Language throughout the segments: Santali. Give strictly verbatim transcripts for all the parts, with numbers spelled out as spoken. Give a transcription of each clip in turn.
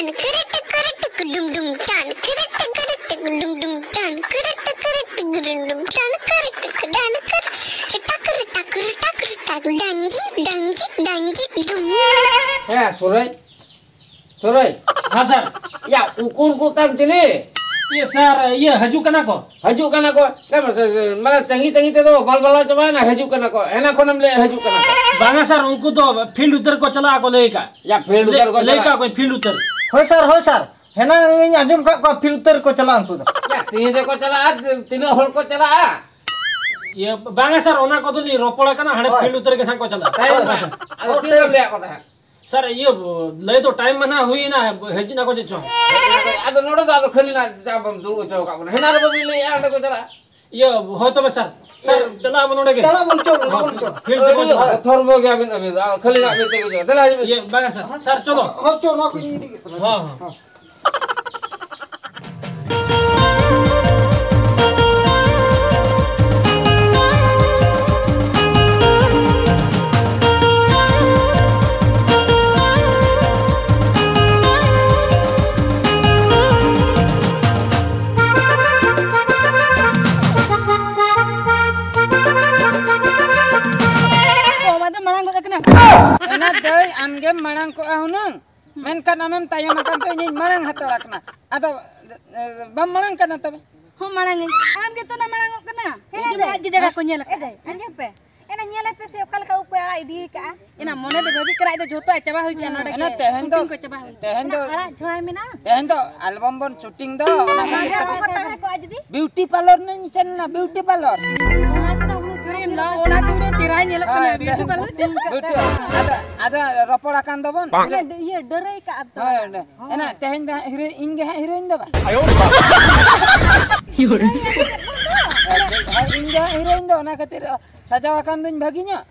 Kiritik kiritik dum dum dan, kiritik kiritik dum dum dan, kiritik kiritik dum dum dan, kiritik dan, kiritik tak kiritik tak kiritik, danji danji danji dum. ᱦᱮᱸ, ᱥᱚᱨᱟᱭ᱾ ᱥᱚᱨᱟᱭ᱾ ᱦᱮᱸ, ᱥᱟᱨ᱾ ᱭᱟ, ᱩᱠᱩᱨ ᱠᱚ ᱛᱟᱢ ᱪᱤᱞᱤ? ᱤᱭᱟᱹ, ᱥᱟᱨ, ᱤᱭᱟᱹ, ᱦᱤᱡᱩᱜ ᱠᱟᱱᱟ ᱠᱚ᱾ ᱦᱤᱡᱩᱜ ᱠᱟᱱᱟ ᱠᱚ? ᱦᱮᱸ, ᱢᱟᱥᱮ, ᱢᱟᱱᱮ, ᱛᱟᱺᱜᱤ ᱛᱟᱺᱜᱤ ᱛᱮᱫᱚ ᱵᱟᱞ ᱵᱟᱞᱟᱣ ᱪᱟᱵᱟᱭᱮᱱᱟ, ᱦᱤᱡᱩᱜ ᱠᱟᱱᱟ ᱠᱚ᱾ ᱮᱱᱟ ᱠᱷᱚᱱᱮᱢ ᱞᱟᱹᱭᱮᱫ ᱦᱤᱡᱩᱜ ᱠᱟᱱᱟ ᱠᱚ᱾ ᱵᱟᱝᱟ, ᱥᱟᱨ, ᱩᱱᱠᱩ ᱫᱚ field ᱩᱛᱟᱹᱨ ᱠᱚ ᱪᱟᱞᱟᱜᱼᱟ ᱠᱚ, ᱞᱟᱹᱭ ᱠᱟᱜ᱾ ᱭᱟ, field ᱩᱛᱟᱹᱨ ᱠᱚ ᱞᱟᱹᱭ ᱪᱟᱞᱟᱜᱼᱟ? ᱠᱟᱜ ᱠᱚ, field ᱩᱛᱟᱹᱨ᱾ ᱦᱳᱭ, ᱥᱟᱨ, ᱦᱳᱭ, ᱥᱟᱨ᱾ ᱦᱮᱱᱟᱝ ᱤᱧ ᱟᱸᱡᱚᱢ ᱠᱟᱜ ᱠᱚᱣᱟ, field ᱩᱛᱟᱹᱨ ᱠᱚ ᱪᱟᱞᱟᱜᱼᱟ ᱩᱱᱠᱩ ᱫᱚ᱾ ᱭᱟ, ᱛᱤᱱ ᱨᱮᱠᱚ ᱪᱟᱞᱟᱜᱼᱟ? ᱛᱤᱱᱟᱹᱜ ᱦᱚᱲ ᱠᱚ ᱪᱟᱞᱟᱜᱼᱟ? ᱤᱭᱟᱹ, ᱵᱟᱝᱟ, ᱥᱟᱨ, ᱚᱱᱟ ᱠᱚᱫᱚ ᱞᱤᱧ ᱨᱚᱯᱚᱲ ᱟᱠᱟᱱᱟ, ᱦᱟᱸᱰᱮ ᱦᱳᱭ᱾ Field ᱩᱛᱟᱹᱨ ᱜᱮ ᱱᱟᱦᱟᱜ ᱠᱚ ᱪᱟᱞᱟᱜᱼᱟ᱾ ᱴᱟᱭᱤᱢ ᱦᱳᱭ, ᱢᱟ᱾ ᱦᱳᱭ, ᱥᱟᱨ᱾ ᱟᱫᱚ ᱦᱳᱭ, ᱛᱤᱱ ᱨᱮᱢ ᱴᱟᱭᱤᱢ᱾ ᱞᱟᱹᱭᱟᱜ ᱠᱚ ᱛᱟᱦᱮᱸᱫ? ᱥᱟᱨ, ᱤᱭᱟᱹ, ᱞᱟᱹᱭ ᱫᱚ ᱴᱟᱭᱤᱢ ᱢᱟ ᱱᱟᱦᱟᱜ ᱦᱩᱭ ᱮᱱᱟ, ᱦᱤᱡᱩᱜ ᱱᱟᱠᱚ ᱪᱮᱫ ᱪᱚᱝ? ᱟᱫᱚ ᱱᱚᱰᱮ ᱫᱚ ᱟᱫᱚ ᱠᱷᱟᱹᱞᱤ ᱱᱟᱜ ᱡᱟ ᱵᱚᱱ ᱫᱩᱲᱩᱵ ᱦᱚᱪᱚ ᱟᱠᱟᱫ ᱵᱚᱱᱟ᱾ ᱦᱮᱱᱟ ᱨᱮ ᱵᱟᱹᱵᱤᱱ ᱞᱟᱹᱭᱮᱫᱼᱟ, ᱚᱸᱰᱮ ᱠᱚ ᱪᱟᱞᱟᱜᱼᱟ? ᱤᱭᱟᱹ, ᱦᱳᱭ ᱛᱚᱵᱮ ᱥᱟᱨ᱾ ᱥᱟᱨ, ᱪᱟᱞᱟᱜ ᱟᱵᱚᱱ ᱱᱚᱰᱮ ᱜᱮ᱾ ᱪᱟᱞᱟᱜ ᱵᱚᱱ, ᱪᱚᱞ, ᱞᱚᱜᱚᱱ ᱪᱚᱞ᱾ Field ᱛᱮᱵᱚᱱ ᱟᱹᱰᱤ ᱪᱟᱞᱟᱜᱼᱟ᱾ ᱚᱛᱷᱚᱨᱵᱚ ᱜᱮᱭᱟᱵᱤᱱ ᱟᱹᱵᱤᱱ ᱫᱚ᱾ ᱟᱫᱚ ᱠᱷᱟᱹᱞᱤ ᱱᱟᱜ ᱢᱤᱫ ᱛᱮᱜᱮ ᱪᱚ᱾ ᱫᱮᱞᱟ, ᱦᱤᱡᱩᱜ ᱵᱤᱱ᱾ ᱤᱭᱟᱹ, ᱵᱟᱝᱟ ᱥᱟᱨ᱾ ᱥᱟᱨ, ᱪᱚᱞᱚ᱾ ᱦᱚᱸ, ᱪᱚ, ᱱᱚᱣᱟ ᱠᱚ ᱤᱧ ᱤᱫᱤ ᱠᱮᱫ ᱛᱟᱞᱟᱝᱟ᱾ ᱦᱚᱸ, ᱦᱚᱸ᱾ ᱦᱚᱸ᱾ ᱚ, ᱚᱱᱟ ᱫᱚ ᱢᱟᱲᱟᱝ ᱜᱚᱫ ᱟᱠᱟᱱᱟ᱾ ᱮᱱᱟ ᱫᱟᱹᱭ, ᱟᱢᱜᱮᱢ ᱢᱟᱲᱟᱝ ᱠᱚᱜᱼᱟ ᱦᱩᱱᱟᱹᱝ᱾ ᱢᱮᱱᱠᱷᱟᱱ ᱟᱢᱮᱢ ᱛᱟᱭᱚᱢ ᱟᱠᱟᱱ ᱛᱮ ᱤᱧᱤᱧ ᱢᱟᱲᱟᱝ ᱦᱟᱛᱟᱲ ᱟᱠᱟᱱᱟ᱾ ᱟᱫᱚ, ᱮ, ᱵᱟᱢ ᱢᱟᱲᱟᱝ ᱠᱟᱱᱟ ᱛᱚᱵᱮ? ᱦᱚᱸ, ᱢᱟᱲᱟᱝ ᱟᱹᱧ᱾ ᱟᱢ ᱜᱮᱛᱚ ᱱᱟ ᱢᱟᱲᱟᱝ ᱚᱜ ᱠᱟᱱᱟ᱾ ᱦᱮᱸ, ᱤᱧ ᱫᱚ ᱫᱟᱹᱭ᱾ ᱟᱡ ᱜᱮ ᱡᱟᱭᱜᱟ ᱠᱚ ᱧᱮᱞ ᱟᱠᱟᱫᱟ᱾ ᱮ, ᱫᱟᱹᱭ, ᱟᱸᱡᱚᱢ ᱯᱮ᱾ ᱮᱱᱟ ᱧᱮᱞ ᱟᱯᱮ ᱥᱮ ᱚᱠᱟ ᱞᱮᱠᱟ ᱩᱵ ᱠᱚ ᱟᱲᱟᱜ ᱤᱫᱤ ᱠᱟᱜᱼᱟ᱾ ᱮᱱᱟ ᱢᱚᱱᱮ ᱫᱚ ᱵᱷᱟᱹᱵᱤ ᱠᱟᱱᱟ, ᱟᱡ ᱫᱚ ᱡᱷᱚᱛᱚ ᱟᱡ ᱪᱟᱵᱟ ᱦᱩᱭ ᱠᱟᱜᱼᱟ ᱱᱚᱰᱮ ᱮᱱᱟ ᱜᱮ᱾ ᱛᱮᱦᱮᱧ ᱫᱚ, ᱠᱩᱴᱤᱝ ᱠᱚ ᱪᱟᱵᱟ ᱦᱩᱭ ᱠᱟᱜᱼᱟ᱾ ᱛᱮᱦᱮᱧ ᱫᱚ, ᱮᱱᱟ ᱟᱲᱟᱜ ᱡᱷᱚᱣᱟᱭ ᱢᱮᱱᱟᱜᱼᱟ᱾ ᱛᱮᱦᱮᱧ ᱫᱚ ᱟᱞᱵᱚᱢ ᱵᱚᱱ shooting ᱫᱚ, ᱚᱱᱟ ᱠᱷᱟᱹᱛᱤᱨ ᱟᱨ ᱛᱮ ᱠᱚ ᱛᱟᱦᱮᱸ ᱠᱚᱜᱼᱟ ᱡᱩᱫᱤ? Beauty parlour ᱨᱤᱧ ᱥᱮᱱ ᱞᱮᱱᱟ, beauty parlour᱾ ᱚᱱᱟ ᱛᱮᱫᱚ ᱩᱱᱟᱹᱜ ᱪᱮᱦᱨᱟ ᱧᱮᱞᱚᱜ ᱚᱱᱟ ᱠᱟᱱᱟ᱾ ᱫᱩᱨᱮ ᱪᱮᱦᱨᱟᱭ ᱧᱮᱞᱚᱜ ᱠᱟᱱᱟ, ᱦᱳᱭ, beauty parlour᱾ Beauty, ᱟᱫᱚ, ᱟᱫᱚ ᱨᱚᱯᱚᱲ ᱟᱠᱟᱱ ᱫᱚᱵᱚᱱ᱾ ᱚᱱᱟ ᱤᱭᱟᱹ ᱰᱟᱹᱨᱟᱹᱭ ᱠᱟᱜᱼᱟ ᱛᱚ᱾ ᱦᱳᱭ, ᱚᱸᱰᱮ᱾ ᱮᱱᱟ ᱛᱮᱦᱮᱧ ᱫᱚ ᱦᱟᱸᱜ ᱦᱤᱨᱳ-, ᱤᱧ ᱜᱮ ᱦᱟᱸᱜ ᱦᱤᱨᱳᱭᱤᱱ ᱫᱚ ᱵᱟᱝ? ᱦᱳᱭ, ᱤᱧ ᱜᱮ ᱦᱟᱸᱜ ᱦᱤᱨᱳᱭᱤᱱ ᱫᱚ, ᱚᱱᱟ ᱠᱷᱟᱹᱛᱤᱨ ᱥᱟᱡᱟᱣ ᱟᱠᱟᱱ ᱫᱩᱧ ᱵᱷᱟᱹᱜᱤ ᱧᱚᱜ᱾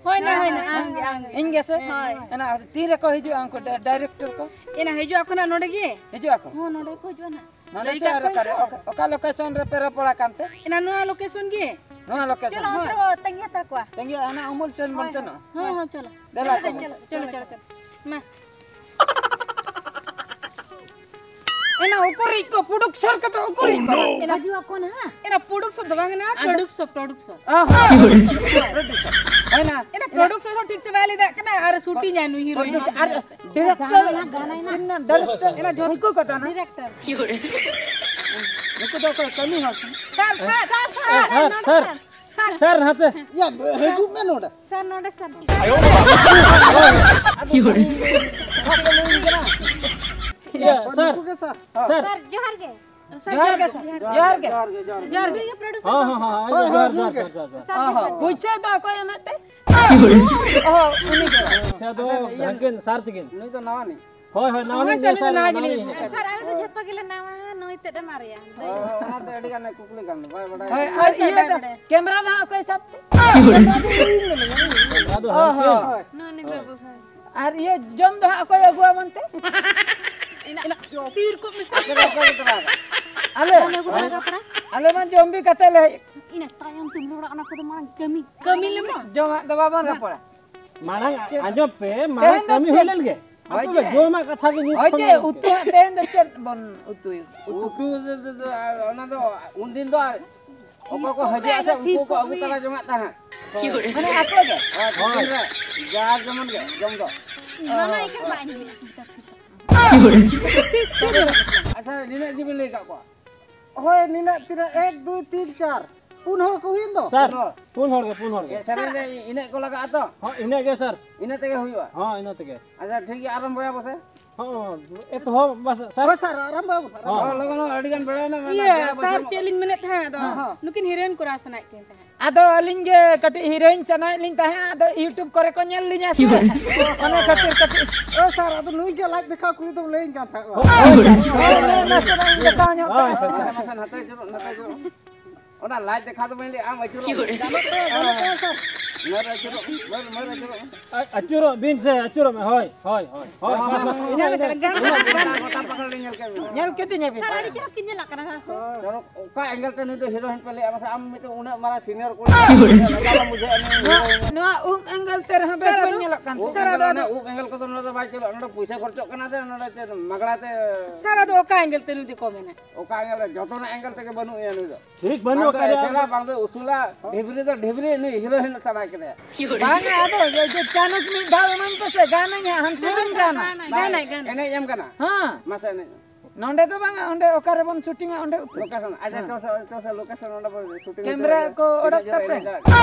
ᱦᱳᱭ ᱱᱟ, ᱦᱳᱭ ᱱᱟ, ᱟᱢ ᱜᱮ, ᱟᱢ ᱜᱮ᱾ ᱤᱧ ᱜᱮ ᱥᱮ? ᱦᱳᱭ᱾ ᱮᱱᱟ ᱛᱤ ᱨᱮᱠᱚ ᱦᱤᱡᱩᱜᱼᱟ ᱩᱱᱠᱩ ᱰᱟ-, director ᱠᱚ? ᱮᱱᱟ ᱦᱤᱡᱩᱜ ᱟᱠᱚ ᱱᱟ ᱱᱚᱰᱮ ᱜᱮ᱾ ᱦᱤᱡᱩᱜ ᱟᱠᱚ? ᱦᱚᱸ, ᱱᱚᱰᱮ ᱠᱚ ᱦᱤᱡᱩᱜᱼᱟ ᱱᱟ᱾ ᱱᱚᱰᱮ ᱞᱟᱹᱭ ᱥᱮ ᱠᱟᱜ ᱟᱨ ᱠᱚᱣᱟᱧ ᱚᱠᱟᱨᱮ? ᱛᱚ᱾ ᱚᱠᱟ, ᱚᱠᱟ location ᱨᱮᱯᱮ ᱨᱚᱯᱚᱲ ᱟᱠᱟᱱ ᱛᱮ? ᱮᱱᱟ ᱱᱚᱣᱟ location ᱜᱮ᱾ ᱱᱚᱣᱟ location? ᱪᱚᱞᱚ, ᱚᱱᱛᱮ ᱨᱮ ᱛᱟᱺᱜᱤ ᱦᱟᱛᱟᱲ ᱠᱚᱣᱟ᱾ ᱛᱟᱺᱜᱤ, ᱚᱱᱟ ᱩᱢᱩᱞ ᱥᱮᱱ ᱵᱚᱱ ᱦᱳᱭ, ᱥᱮᱱᱚᱜᱼᱟ᱾ ᱦᱳᱭ, ᱦᱳᱭ, ᱪᱚᱞᱚ᱾ ᱫᱮᱞᱟ ᱪᱚᱞᱚ, ᱛᱚᱵᱮ᱾ ᱪᱚᱞᱚ, ᱪᱚᱞᱚ, ᱪᱚᱞᱚ, ᱪᱚᱞᱚ᱾ ᱢᱟ᱾ ᱮᱱᱟ ᱩᱠᱩᱨᱤᱡ ᱠᱚ ᱯᱩᱰᱩᱠ ᱥᱚᱨ ᱠᱚᱫᱚ ᱩᱠᱩᱨᱤᱡ ᱠᱚ? ᱮᱱᱟ ᱦᱤᱡᱩᱜ ᱟᱠᱚ ᱱᱟᱦᱟᱜ᱾ ᱮᱱᱟ ᱯᱩᱰᱩᱠ ᱥᱚᱨ ᱫᱚ ᱵᱟᱝ ᱮᱱᱟ, ᱯᱨᱚᱰᱩᱠ ᱥᱚᱨ, ᱯᱨᱚᱰᱩᱠ ᱥᱚᱨ᱾ ᱚ, ᱦᱳᱭ ᱱᱟ᱾ ᱮᱱᱟ ᱯᱨᱚᱰᱩᱠ ᱥᱚᱨ ᱦᱚᱸ ᱴᱷᱤᱠ ᱥᱮ ᱵᱟᱭ ᱞᱟᱹᱭ ᱫᱟᱲᱮᱭᱟᱜ ᱠᱟᱱᱟ ᱟᱨ ᱥᱩᱴᱤᱝ ᱟᱭ ᱱᱩᱭ ᱦᱤᱨᱳᱭᱤᱱ᱾ ᱯᱨᱚᱰᱩᱥᱟᱨ ᱟᱨ ᱰᱤᱨᱮᱠᱴᱚᱨ, ᱰᱤᱨᱮᱠᱴᱚᱨ ᱮᱱᱟ ᱡᱚᱛᱚ ᱩᱱᱠᱩ ᱠᱚ ᱛᱟᱦᱮᱱᱟ᱾ ᱰᱤᱨᱮᱠᱴᱚᱨ᱾ ᱱᱩᱠᱩ ᱫᱚ ᱚᱠᱚᱭ ᱠᱟᱹᱢᱤ ᱦᱚᱲ ᱠᱟᱱᱟ? ᱥᱟᱨ, ᱥᱟᱨ, ᱥᱟᱨ, ᱥᱟᱨ, ᱥᱟᱨ, ᱥᱟᱨ, ᱥᱟᱨ, ᱱᱟᱛᱮ᱾ ᱭᱟ, ᱦᱤᱡᱩᱜ ᱢᱮ ᱱᱚᱰᱮ᱾ ᱥᱟᱨ, ᱱᱚᱰᱮ ᱥᱟᱨ᱾ ᱤᱭᱟᱹ, ᱥᱟᱨ᱾ ᱱᱩᱠᱩ ᱜᱮ ᱥᱟᱨ᱾ ᱥᱟᱨ᱾ ᱥᱟᱨ, ᱡᱚᱦᱟᱨ ᱜᱮ᱾ ᱡᱚᱦᱟᱨ ᱜᱮ, ᱥᱟᱨ᱾ ᱡᱚᱦᱟᱨ ᱜᱮ᱾ ᱡᱚᱦᱟᱨ ᱜᱮ᱾ ᱡᱚᱦᱟᱨ ᱜᱮ᱾ ᱦᱚᱸ, ᱦᱚᱸ, ᱦᱚᱸ, ᱦᱳᱭ, ᱦᱳᱭ, ᱡᱚᱦᱟᱨ, ᱱᱩᱭ ᱡᱚᱦᱟᱨ, ᱜᱮ᱾ ᱡᱚᱦᱟᱨ, ᱡᱚᱦᱟᱨ᱾ ᱥᱟᱨ, ᱦᱚᱸ, ᱦᱚᱸ᱾ ᱡᱚᱦᱟᱨ ᱜᱮ᱾ ᱯᱩᱭᱥᱟᱹ ᱫᱚ ᱚᱠᱚᱭ ᱮᱢᱮᱫ ᱛᱮ? ᱚ, ᱩᱱᱤ ᱜᱮ᱾ ᱯᱩᱭᱥᱟᱹ ᱫᱚ ᱟᱪᱪᱷᱟ, ᱤᱭᱟᱹ, ᱦᱟᱹᱱᱠᱤᱱ ᱥᱟᱨ ᱛᱟᱹᱠᱤᱱ᱾ ᱱᱩᱭ ᱫᱚ ᱱᱟᱣᱟ ᱱᱤᱡ᱾ ᱦᱳᱭ, ᱦᱳᱭ, ᱱᱟᱣᱟ ᱦᱳᱭ, ᱱᱤᱡ ᱥᱟᱨ, ᱜᱮ, ᱱᱩᱭ ᱫᱚ ᱥᱟᱨ, ᱱᱟᱣᱟ ᱱᱟᱣᱟ ᱜᱮᱞᱤᱧ ᱱᱤᱡ᱾ ᱦᱮᱡ ᱟᱠᱟᱱᱟ᱾ ᱥᱟᱨ, ᱟᱞᱮ ᱫᱚ ᱡᱷᱚᱛᱚ ᱜᱮᱞᱮ ᱱᱟᱣᱟ, ᱱᱩᱭ ᱛᱮᱫ ᱮ ᱢᱟᱨᱮᱭᱟ᱾ ᱦᱳᱭ, ᱦᱳᱭ, ᱚᱱᱟᱛᱮ ᱟᱹᱰᱤ ᱜᱟᱱᱮ ᱠᱩᱠᱞᱤ ᱠᱟᱱ ᱫᱚ, ᱵᱟᱭ ᱵᱟᱰᱟᱭᱟ᱾ ᱦᱳᱭ, ᱦᱳᱭ, ᱟᱨ ᱥᱟᱨ, ᱤᱭᱟᱹ ᱵᱟᱭ ᱫᱚ, ᱵᱟᱰᱟᱭᱟ᱾ ᱠᱮᱢᱨᱟ ᱫᱚ ᱦᱟᱸᱜ ᱚᱠᱚᱭ ᱥᱟᱵ ᱛᱮ? ᱟᱫᱚ ᱚ, ᱦᱟᱹᱱᱠᱤᱱ᱾ ᱦᱳᱭ᱾ ᱱᱩᱭ, ᱱᱩᱭ ᱵᱟᱹᱵᱩ, ᱦᱳᱭ᱾ ᱟᱨ ᱤᱭᱟᱹ ᱡᱚᱢ ᱫᱚ ᱦᱟᱸᱜ ᱚᱠᱚᱭ ᱟᱹᱜᱩᱣᱟᱵᱚᱱ ᱛᱮ? ᱤᱱᱟᱹ ᱥᱤᱨ ᱠᱚ ᱢᱮᱥᱟ ᱟᱯᱮ ᱫᱚ ᱚᱠᱚᱭ ᱯᱮ ᱪᱟᱞᱟᱣ ᱠᱟᱱᱟ? ᱟᱞᱮ? ᱟᱞᱮ ᱠᱚ ᱞᱟᱜᱟ ᱯᱟᱲᱟ᱾ ᱟᱞᱮ ᱢᱟ ᱡᱚᱢ ᱵᱤ ᱠᱟᱛᱮ ᱞᱮ ᱦᱮᱡ᱾ ᱤᱱᱟᱹ ᱛᱟᱭᱚᱢ ᱛᱮᱢ ᱨᱚᱲᱟ, ᱚᱱᱟ ᱠᱚᱫᱚ ᱢᱟᱲᱟᱝ ᱠᱟᱹᱢᱤ᱾ ᱠᱟᱹᱢᱤ ᱞᱮᱢᱟ᱾ ᱡᱚᱢᱟᱜ ᱫᱚ ᱵᱟᱵᱚᱱ ᱨᱚᱯᱚᱲᱟ᱾ ᱢᱟᱲᱟᱝ ᱟᱸᱡᱚᱢ ᱯᱮ, ᱢᱟᱲᱟᱝ ᱛᱮᱦᱮᱧ ᱫᱚ ᱠᱟᱹᱢᱤ ᱦᱩᱭ ᱪᱮᱫ? ᱞᱮᱱ ᱜᱮ᱾ ᱦᱳᱭ ᱟᱯᱮ ᱫᱚ ᱡᱮ᱾ ᱡᱚᱢᱟᱜ ᱠᱟᱛᱷᱟ ᱜᱮ ᱧᱩᱛ ᱦᱳᱭ ᱠᱷᱚᱱ ᱡᱮ, ᱜᱮ᱾ ᱩᱛᱩ ᱦᱟᱸᱜ ᱛᱮᱦᱮᱧ ᱫᱚ ᱪᱮᱫ ᱵᱚᱱ ᱩᱛᱩᱭ? ᱩᱛᱩ ᱫᱚ, ᱫᱚ, ᱫᱚ, ᱚᱱᱟ ᱫᱚ ᱩᱱᱫᱤᱱ ᱫᱚ ᱚᱠᱚᱭ ᱠᱚ ᱦᱤᱡᱩᱜᱼᱟ ᱥᱮ, ᱩᱱᱠᱩ ᱠᱚ ᱟᱹᱜᱩ ᱛᱟᱨᱟ ᱡᱚᱝᱟᱜ ᱛᱟᱦᱮᱸᱫ᱾ ᱢᱟᱱᱮ ᱟᱠᱚ ᱜᱮ? ᱦᱳᱭ, ᱛᱤᱠᱤᱱ ᱨᱮ ᱡᱟᱨ ᱡᱮᱢᱚᱱ ᱜᱮ ᱡᱚᱢ ᱫᱚ᱾ ᱚᱱᱟ ᱮᱠᱟᱞ ᱵᱟᱭ ᱧᱟᱢᱮᱫᱼᱟ᱾ ᱟᱪᱪᱷᱟ, ᱱᱤᱱᱟᱹᱜ ᱜᱮᱵᱤᱱ ᱞᱟᱹᱭ ᱟᱠᱟᱫ ᱠᱚᱣᱟ? ᱦᱳᱭ, ᱱᱤᱱᱟᱹᱜ ᱛᱤᱱᱟᱹᱜ? ᱮᱠ, ᱫᱩᱭ, ᱛᱤᱱ, ᱪᱟᱨ᱾ ᱯᱩᱱ ᱦᱚᱲ ᱠᱚ ᱦᱩᱭᱮᱱ ᱫᱚ? ᱥᱟᱨ, ᱯᱩᱱ ᱦᱚᱲ ᱜᱮ, ᱯᱩᱱ ᱦᱚᱲ ᱜᱮ᱾ ᱥᱮᱨᱮᱧ ᱨᱮ ᱤᱱᱟᱹᱜ ᱠᱚ ᱞᱟᱜᱟᱜᱼᱟ ᱛᱚ? ᱦᱚᱸ, ᱤᱱᱟᱹᱜ ᱜᱮ, ᱥᱟᱨ᱾ ᱤᱱᱟᱹᱜ ᱛᱮᱜᱮ ᱦᱩᱭᱩᱜᱼᱟ? ᱦᱚᱸ, ᱤᱱᱟᱹ ᱛᱮᱜᱮ᱾ ᱟᱪᱪᱷᱟ, ᱴᱷᱤᱠ ᱜᱮᱭᱟ, ᱟᱨᱚᱢᱵᱚᱭᱟ ᱵᱚᱥᱮ᱾ ᱦᱚᱸ, ᱮᱛᱚᱦᱚᱵ ᱵᱟᱥ, ᱥᱟᱨ᱾ ᱦᱳᱭ, ᱥᱟᱨ, ᱟᱨᱟᱢᱵᱚᱭᱟ ᱵᱚᱥᱮ, ᱦᱚᱸ᱾ ᱟᱨᱟᱢᱵᱚᱭᱟ᱾ ᱦᱚᱸ, ᱞᱚᱜᱚᱱ, ᱟᱹᱰᱤ ᱜᱟᱱ ᱵᱮᱲᱟᱭᱮᱱᱟ, ᱢᱮᱱ ᱤᱭᱟᱹ, ᱫᱟᱲᱮᱭᱟᱜᱼᱟ ᱥᱟᱨ, ᱵᱚᱥᱮ᱾ ᱪᱮᱫ ᱞᱤᱧ ᱢᱮᱱᱮᱫ ᱛᱟᱦᱮᱸᱫ ᱟᱫᱚ? ᱦᱚᱸ, ᱦᱚᱸ᱾ ᱱᱩᱠᱤᱱ ᱦᱤᱨᱳᱭᱤᱱ ᱠᱚᱨᱟᱣ ᱥᱟᱱᱟᱭᱮᱫ ᱠᱤᱱ ᱛᱟᱦᱮᱸᱫ᱾ ᱟᱫᱚ ᱟᱹᱞᱤᱧ ᱜᱮ ᱠᱟᱹᱴᱤᱡ ᱦᱤᱨᱳᱭᱤᱱ ᱥᱟᱱᱟᱭᱮᱫ ᱞᱤᱧ ᱛᱟᱦᱮᱸᱫ, ᱟᱫᱚ YouTube ᱠᱚᱨᱮ ᱠᱚ ᱧᱮᱞ ᱞᱤᱧᱟ ᱥᱮ᱾ ᱚᱱᱟ ᱠᱷᱟᱹᱛᱤᱨ ᱠᱟᱹᱴᱤᱡ᱾ ᱳ ᱥᱟᱨ, ᱟᱫᱚ ᱱᱩᱭ ᱜᱮ ᱞᱟᱡ ᱫᱮᱠᱷᱟᱣ ᱠᱩᱲᱤ ᱫᱚᱢ ᱞᱟᱹᱭᱟᱹᱧ ᱠᱟᱱ ᱛᱟᱦᱮᱸᱫ ᱵᱟᱝ? ᱦᱳᱭ, ᱥᱟᱨ᱾ ᱦᱳᱭ, ᱱᱟᱥᱮᱱᱟᱜ ᱤᱧ ᱫᱮᱠᱷᱟᱣ ᱧᱚᱜ ᱦᱳᱭ, ᱠᱟᱜᱼᱟ᱾ ᱦᱳᱭ᱾ ᱱᱟᱥᱮ ᱱᱟᱛᱮ ᱦᱤᱡᱩᱜ, ᱱᱟᱛᱮ ᱦᱤᱡᱩᱜ᱾ ᱚᱱᱟ ᱞᱟᱡ ᱫᱮᱠᱷᱟᱣ ᱫᱚ ᱵᱟᱹᱧ ᱞᱟᱹᱭᱟ, ᱟᱢ ᱟᱹᱪᱩᱨᱚᱜ ᱢᱮ᱾ ᱜᱟᱱᱚᱜ ᱛᱟᱭᱟ, ᱜᱟᱱᱚᱜ ᱛᱟᱭᱟ, ᱥᱟᱨ᱾ ᱢᱟᱨ ᱟᱹᱪᱩᱨᱚᱜ ᱢᱮ, ᱢᱟᱨ, ᱢᱟᱨ ᱟᱹᱪᱩᱨᱚᱜ ᱢᱮ᱾ ᱟ-, ᱟᱹᱪᱩᱨᱚᱜ ᱵᱤᱱ ᱥᱮ, ᱟᱹᱪᱩᱨᱚᱜ ᱢᱮ, ᱦᱳᱭ, ᱦᱳᱭ, ᱦᱳᱭ, ᱦᱳᱭ, ᱦᱳᱭ, ᱵᱟᱥ, ᱵᱟᱥ, ᱤᱱᱟᱹ ᱞᱮᱠᱟ ᱜᱮ᱾ ᱜᱚᱴᱟ ᱯᱟᱠᱟᱲ ᱞᱤᱧ ᱧᱮᱞ ᱠᱮᱫ ᱢᱮᱭᱟ᱾ ᱧᱮᱞ ᱠᱮᱫᱤᱧᱟ ᱵᱤᱱ᱾ ᱥᱟᱨ, ᱟᱹᱰᱤ ᱪᱮᱦᱨᱟ ᱠᱤᱱ ᱧᱮᱞᱚᱜ ᱠᱟᱱᱟ, ᱦᱮᱸ ᱥᱮ? ᱪᱚᱨᱚᱠ, ᱚᱠᱟ angle ᱛᱮ ᱱᱩᱭ ᱫᱚ heroine ᱯᱮ ᱞᱟᱹᱭᱟ? ᱢᱟᱥᱮ ᱟᱢ ᱢᱤᱫᱴᱮᱱ ᱩᱱᱟᱹᱜ ᱢᱟᱨᱟᱝ senior ᱠᱚᱲᱟ, ᱞᱟᱡᱟᱣ ᱵᱟᱢ ᱵᱩᱡᱷᱟᱹᱣᱮᱫᱼᱟ ᱱᱩᱭ heroine? ᱱᱚᱣᱟ ᱩᱵ angle ᱛᱮ ᱨᱮᱦᱚᱸ ᱵᱮᱥ ᱥᱟᱨ, ᱵᱟᱹᱧ ᱟᱫᱚ ᱧᱮᱞᱚᱜ ᱠᱟᱱ ᱩᱵ ᱛᱟᱦᱮᱸᱫ᱾ Angle ᱫᱚ ᱚᱱᱟ ᱩᱵ angle ᱠᱚᱫᱚ ᱱᱚᱰᱮ ᱫᱚ ᱵᱟᱭ ᱪᱟᱹᱞᱩᱜᱼᱟ, ᱱᱚᱰᱮ ᱯᱩᱭᱥᱟᱹ ᱠᱷᱚᱨᱪᱚᱜ ᱠᱟᱱᱟ ᱥᱮ ᱱᱚᱰᱮ ᱪᱮᱫ ᱢᱟᱜᱽᱲᱟ ᱛᱮ? ᱥᱟᱨ, ᱟᱫᱚ ᱚᱠᱟ angle ᱛᱮ ᱱᱩᱭ ᱫᱚ ᱠᱚᱢ ᱮᱱᱟ? ᱚᱠᱟ angle ᱨᱮ? ᱡᱚᱛᱚᱱᱟᱜ angle ᱛᱮᱜᱮ ᱵᱟᱹᱱᱩᱜ ᱮᱭᱟ ᱱᱩᱭ ᱫᱚ᱾ ᱴᱷᱤᱠ ᱵᱟᱹᱱᱩᱜ ᱵᱟᱝ ᱫᱚ ᱟᱠᱟᱫᱮᱭᱟ᱾ ᱮᱥᱮᱞᱟ, ᱵᱟᱝ ᱫᱚ ᱩᱥᱩᱞᱟ, ᱰᱷᱤᱵᱽᱨᱤ ᱫᱚ ᱰᱷᱤᱵᱽᱨᱤ, ᱱᱩᱭ heroine ᱥᱟᱱᱟ ᱠᱮᱫᱮᱭᱟ᱾ ᱵᱟᱝᱟ, ᱟᱫᱚ ᱡᱮ, ᱡᱮ chance ᱢᱤᱫ ᱫᱷᱟᱣ ᱮᱢᱟᱹᱧ ᱯᱮᱥᱮ, ᱜᱟᱱᱟᱹᱧ ᱦᱟᱸᱜ, ᱦᱟᱱᱛᱮ ᱵᱟᱝ, ᱞᱤᱧ ᱜᱟᱱᱟ᱾ ᱜᱟᱱᱟᱭ, ᱜᱟᱱᱟᱭ᱾ ᱮᱱᱮᱡ ᱮᱢ ᱠᱟᱱᱟ? ᱦᱮᱸ᱾ ᱢᱟᱥᱮ ᱮᱱᱮᱡ ᱢᱮ᱾ ᱱᱚᱸᱰᱮ ᱫᱚ ᱵᱟᱝᱟ, ᱚᱸᱰᱮ ᱚᱠᱟ ᱨᱮᱵᱚᱱ shootingᱟ, ᱚᱸᱰᱮ ᱩᱛᱟᱹᱨ᱾ Location, ᱟᱪᱪᱷᱟ, ᱦᱮᱸ᱾ ᱪᱚ ᱥᱮ, ᱪᱚ ᱥᱮ, location ᱚᱸᱰᱮ ᱵᱚᱱ shooting camera ᱦᱚᱪᱚᱭᱟ᱾ ᱠᱚ ᱛᱤᱱᱟᱹᱜ ᱚᱰᱚᱠ ᱡᱳᱨᱮ ᱠᱟᱛᱮ᱾ ᱮᱱᱮᱡᱟ᱾